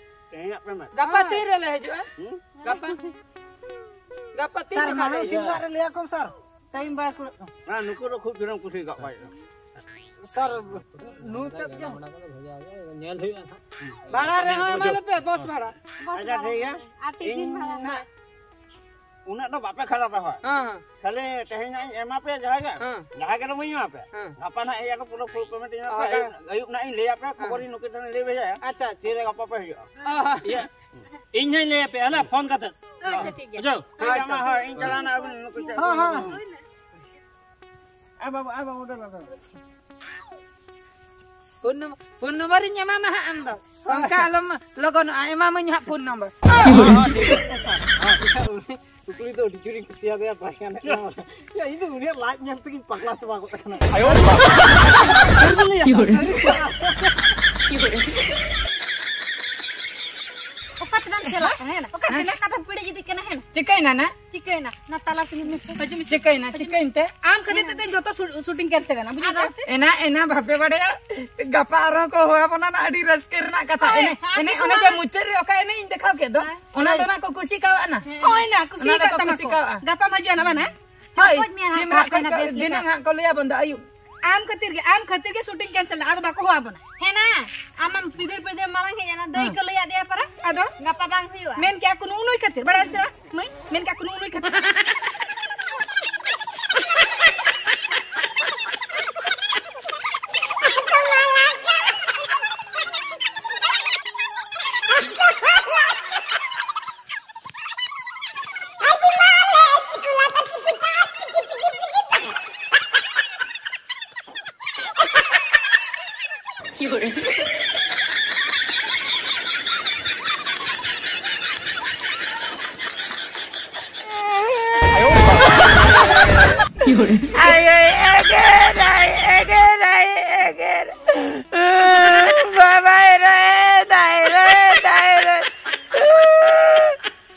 ᱛᱮᱦᱮᱧᱟᱜ ᱯᱮᱢᱮᱱᱴ᱾ ᱜᱟᱯᱟ ᱦᱳᱭ᱾ ᱛᱤᱨᱮ ᱞᱮ ᱦᱤᱡᱩᱜᱼᱟ? ᱦᱩᱸ? ᱜᱟᱯᱟ᱾ ᱜᱟᱯᱟ ᱛᱤᱱ ᱥᱟᱨ, ᱡᱚᱠᱷᱟ ᱞᱮ ᱢᱟᱲᱟᱝ ᱦᱤᱡᱩᱜᱼᱟ? ᱥᱤᱢᱨᱟᱜ ᱨᱮ ᱞᱟᱹᱭ ᱟᱠᱚᱢ ᱥᱟᱨ, ᱴᱟᱭᱤᱢ ᱵᱟᱭ ᱠᱩᱲᱟᱹᱜ ᱠᱟᱱᱟ᱾ ᱦᱮᱸ, ᱱᱩᱠᱩ ᱫᱚ ᱠᱷᱩᱵ ᱡᱳᱨᱮᱢ ᱠᱩᱥᱤ ᱟᱠᱟᱫ ᱠᱚᱣᱟ᱾ ᱥᱟᱨ, ᱱᱩᱭ ᱛᱮᱫ ᱜᱮ᱾ ᱧᱮᱞ ᱦᱩᱭᱩᱜᱼᱟ ᱱᱟᱦᱟᱜ᱾ ᱵᱷᱟᱲᱟ ᱨᱮᱦᱚᱸ ᱮᱢᱟ ᱞᱮᱯᱮ, ᱵᱚᱥ ᱵᱷᱟᱲᱟ᱾ ᱵᱚᱥ ᱟᱪᱪᱷᱟ, ᱵᱷᱟᱲᱟ᱾ ᱴᱷᱤᱠ ᱜᱮᱭᱟ᱾ ᱟᱨ ᱴᱤᱯᱷᱤᱱ ᱤᱧ ᱵᱷᱟᱲᱟ᱾ ᱱᱟᱜ ᱩᱱᱟᱹᱜ ᱫᱚ ᱵᱟᱯᱮ ᱠᱷᱟᱨᱟᱯᱟ ᱦᱳᱭ᱾ ᱦᱮᱸ, ᱦᱮᱸ᱾ ᱠᱷᱟᱹᱞᱤ ᱛᱮᱦᱮᱧ ᱦᱟᱸᱜ ᱤᱧ ᱮᱢᱟ ᱯᱮᱭᱟ ᱡᱟᱦᱟᱸ ᱜᱮ, ᱦᱮᱸ᱾ ᱡᱟᱦᱟᱸ ᱜᱮ ᱫᱚ ᱵᱟᱹᱧ ᱮᱢᱟ ᱯᱮᱭᱟ᱾ ᱦᱮᱸ᱾ ᱜᱟᱯᱟ ᱱᱟᱦᱟᱜ ᱦᱮᱡ ᱟᱠᱚ ᱯᱩᱨᱟᱹ ᱯᱷᱩᱞ ᱯᱮᱢᱮᱱᱴ ᱤᱧ ᱮᱢᱟ ᱯᱮᱭᱟ᱾ ᱦᱮᱸ᱾ ᱟᱹᱭᱩᱵ, ᱟᱹᱭᱩᱵ ᱱᱟᱦᱟᱜ ᱤᱧ ᱞᱟᱹᱭ ᱟᱯᱮᱭᱟ, ᱦᱮᱸ᱾ ᱠᱷᱚᱵᱚᱨ ᱤᱧ ᱱᱩᱠᱤᱱ ᱴᱷᱮᱱ ᱤᱧ ᱞᱟᱹᱭ ᱵᱷᱮᱡᱟᱭᱟ᱾ ᱟᱪᱪᱷᱟ, ᱟᱪᱪᱷᱟ᱾ ᱛᱤᱨᱮ ᱜᱟᱯᱟ ᱯᱮ ᱦᱤᱡᱩᱜᱼᱟ᱾ ᱦᱮᱸ, ᱦᱮᱸ᱾ ᱤᱭᱟᱹ, ᱤᱧ ᱦᱚᱸᱧ ᱞᱟᱹᱭ ᱟᱯᱮᱭᱟ, ᱦᱮᱸ, ᱯᱷᱳᱱ ᱠᱟᱛᱮ᱾ ᱟᱪᱪᱷᱟ, ᱴᱷᱤᱠ ᱜᱮᱭᱟ᱾ ᱵᱩᱡᱷᱟᱹᱣ? ᱦᱳᱭ, ᱟᱪᱪᱷᱟ᱾ ᱢᱟ, ᱦᱳᱭ, ᱤᱧ ᱪᱟᱞᱟᱣ ᱱᱟ, ᱟᱹᱵᱤᱱ ᱱᱩᱠᱤᱱ ᱴᱷᱮᱱ᱾ ᱦᱮᱸ, ᱦᱮᱸ᱾ ᱟᱭ ᱵᱟᱵᱟ, ᱟᱭ ᱵᱟᱵᱟ, ᱫᱮᱞᱟ, ᱫᱮᱞᱟ᱾ ᱯᱷᱳᱱ ᱱᱚᱢ-, ᱯᱷᱳᱱ ᱱᱚᱢᱵᱚᱨᱤᱧ ᱮᱢᱟᱢᱟ ᱦᱟᱸᱜ ᱟᱢ ᱫᱚ᱾ ᱚᱱᱠᱟ ᱟᱞᱚᱢ ᱞᱚᱜᱚᱱᱚᱜᱼᱟ, ᱮᱢᱟᱢᱟᱹᱧ ᱦᱟᱸᱜ ᱯᱷᱳᱱ ᱱᱚᱢᱵᱚᱨ᱾ ᱦᱚᱸ, ᱦᱚᱸ, ᱴᱷᱤᱠ ᱟᱪᱷᱮ, ᱥᱟᱨ᱾ ᱦᱚᱸ, ᱴᱷᱤᱠ ᱟᱪᱷᱮ᱾ ᱩᱱᱤ ᱠᱩᱠᱞᱤ ᱫᱚ ᱟᱹᱰᱤ ᱡᱳᱨᱤᱧ ᱠᱩᱥᱤᱭᱟᱫᱮᱭᱟ, ᱵᱟᱭ ᱜᱟᱱᱚᱜ ᱠᱟᱱᱟ᱾ ᱭᱟ, ᱤᱧ ᱫᱚ ᱩᱱᱤᱭᱟᱜ ᱞᱟᱡ ᱧᱮᱞ ᱛᱮᱜᱮᱧ ᱯᱟᱜᱽᱞᱟ ᱪᱟᱵᱟ ᱜᱚᱫ ᱟᱠᱟᱱᱟ᱾ ᱟᱭᱳ ᱵᱟᱵᱟ᱾ ᱥᱟᱹᱨᱤ ᱜᱮ ᱞᱟᱹᱭᱟ, ᱥᱟᱹᱨᱤ ᱜᱮ᱾ ᱚᱠᱟ ᱛᱮᱞᱟᱝ ᱪᱟᱞᱟᱜ ᱠᱟᱱᱟ, ᱦᱮᱸ? ᱚᱠᱟ ᱛᱮᱞᱟᱝ ᱠᱟᱛᱷᱟ ᱯᱤᱲᱤ ᱤᱫᱤᱜ ᱠᱟᱱᱟ, ᱦᱮᱸ? ᱪᱤᱠᱟᱹᱭᱮᱱᱟ ᱱᱟ? ᱪᱤᱠᱟᱹᱭᱮᱱᱟ? ᱱᱟ ᱛᱟᱞᱟ ᱥᱮᱱ ᱢᱮ᱾ ᱦᱤᱡᱩᱜ ᱢᱮᱥᱮ᱾ ᱪᱤᱠᱟᱹᱭᱮᱱᱟ? ᱦᱤᱡᱩᱜ ᱢᱮ᱾ ᱪᱤᱠᱟᱹᱭᱮᱱ ᱛᱮ? ᱟᱢ ᱠᱷᱟᱹᱛᱤᱨ ᱛᱮ ᱛᱮᱦᱮᱧ ᱡᱚᱛᱚ ᱥᱩ-, ᱥᱩᱴᱤᱝ ᱠᱮᱱᱥᱮᱞ ᱮᱱᱟ, ᱵᱩᱡᱷᱟᱹᱣ ᱟᱫᱚ? ᱠᱮᱫᱟᱢ ᱥᱮ? ᱮᱱᱟ, ᱮᱱᱟ ᱵᱟᱯᱮ ᱵᱟᱲᱟᱭᱟ, ᱜᱟᱯᱟ ᱟᱨᱦᱚᱸ ᱠᱚ ᱦᱚᱦᱚ ᱟᱵᱚᱱᱟ ᱱᱟ, ᱟᱹᱰᱤ ᱨᱟᱹᱥᱠᱟᱹ ᱨᱮᱱᱟᱜ ᱠᱟᱛᱷᱟ᱾ ᱦᱳᱭ, ᱮᱱᱮᱡ, ᱦᱳᱭ, ᱮᱱᱮᱡ, ᱦᱳᱭ, ᱚᱱᱮ ᱡᱮ ᱦᱳᱭ᱾ ᱢᱩᱪᱟᱹᱫ ᱨᱮ ᱚᱠᱟ ᱮᱱᱮᱡ ᱤᱧ ᱫᱮᱠᱷᱟᱣ ᱠᱮᱫ ᱫᱚ, ᱦᱳᱭ᱾ ᱚᱱᱟ ᱫᱚ ᱦᱳᱭ᱾ ᱱᱟ ᱠᱚ ᱠᱩᱥᱤ ᱠᱟᱣᱟᱜᱼᱟ ᱱᱟ᱾ ᱦᱳᱭ ᱱᱟ, ᱠᱩᱥᱤ ᱚᱱᱟ ᱫᱚᱠᱚ ᱠᱟᱜ ᱛᱟᱢᱟ ᱠᱩᱥᱤ ᱠᱚ᱾ ᱠᱟᱣᱟᱜᱼᱟ᱾ ᱜᱟᱯᱟ ᱦᱤᱡᱩᱜᱼᱟ ᱱᱟ ᱵᱟᱝ, ᱦᱮᱸ? ᱦᱳᱭ, ᱪᱟᱯᱚᱡ ᱢᱮᱭᱟ ᱱᱟ ᱥᱤᱢ ᱨᱟᱜ ᱠᱷᱚᱡ ᱠᱚ ᱱᱟᱥᱮ ᱫᱤᱱᱟᱹᱢ ᱦᱟᱸᱜ ᱠᱚ ᱞᱟᱹᱭ ᱟᱵᱚᱱ ᱫᱚ ᱟᱹᱭᱩᱵ᱾ ᱟᱢ ᱠᱷᱟᱹᱛᱤᱨ ᱜᱮ, ᱟᱢ ᱠᱷᱟᱹᱛᱤᱨ ᱜᱮ ᱥᱩᱴᱤᱝ ᱠᱮᱱᱥᱮᱞ ᱱᱟ, ᱟᱫᱚ ᱵᱟᱠᱚ ᱦᱚᱦᱚ ᱟᱵᱚᱱᱟ᱾ ᱦᱮᱸ ᱱᱟ, ᱟᱢᱮᱢ ᱯᱤᱫᱟᱹᱨ ᱯᱤᱫᱟᱹᱨ ᱢᱟᱲᱟᱝ ᱦᱮᱡ ᱮᱱᱟ, ᱫᱟᱹᱭ ᱦᱮᱸ᱾ ᱠᱚ ᱞᱟᱹᱭᱟᱫ ᱫᱮᱭᱟ ᱯᱟᱨᱟ᱾ ᱟᱫᱚ? ᱜᱟᱯᱟ ᱵᱟᱝ ᱦᱩᱭᱩᱜᱼᱟ᱾ ᱢᱮᱱ ᱠᱮᱜᱼᱟ ᱠᱚ ᱱᱩᱜᱼᱩ ᱱᱩᱭ ᱠᱷᱟᱹᱛᱤᱨ, ᱵᱟᱲᱟᱭᱟᱢ ᱥᱮ ᱵᱟᱝ? ᱢᱟᱹᱭ, ᱢᱮᱱ ᱠᱟᱜ ᱠᱚ ᱱᱩᱜᱼᱩ ᱱᱩᱭ ᱠᱷᱟᱹᱛᱤᱨ᱾ ᱟᱭᱳᱭ ᱮᱜᱮᱨᱟᱭ, ᱮᱜᱮᱨᱟᱭ, ᱮᱜᱮᱨ᱾ ᱵᱟᱵᱟᱭ ᱨᱚᱭᱮᱫᱟᱭ, ᱨᱚᱭᱮᱫᱟᱭ, ᱨᱚᱭᱮᱫᱟᱭ᱾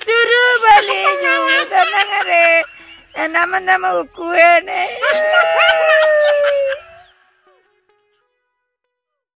ᱪᱩᱨᱩ ᱵᱟᱹᱞᱤ ᱧᱩ ᱫᱟᱱᱟᱝ ᱨᱮ ᱮᱱᱟᱢ ᱮᱱᱟᱢ ᱩᱠᱩ ᱮᱱᱮᱡ᱾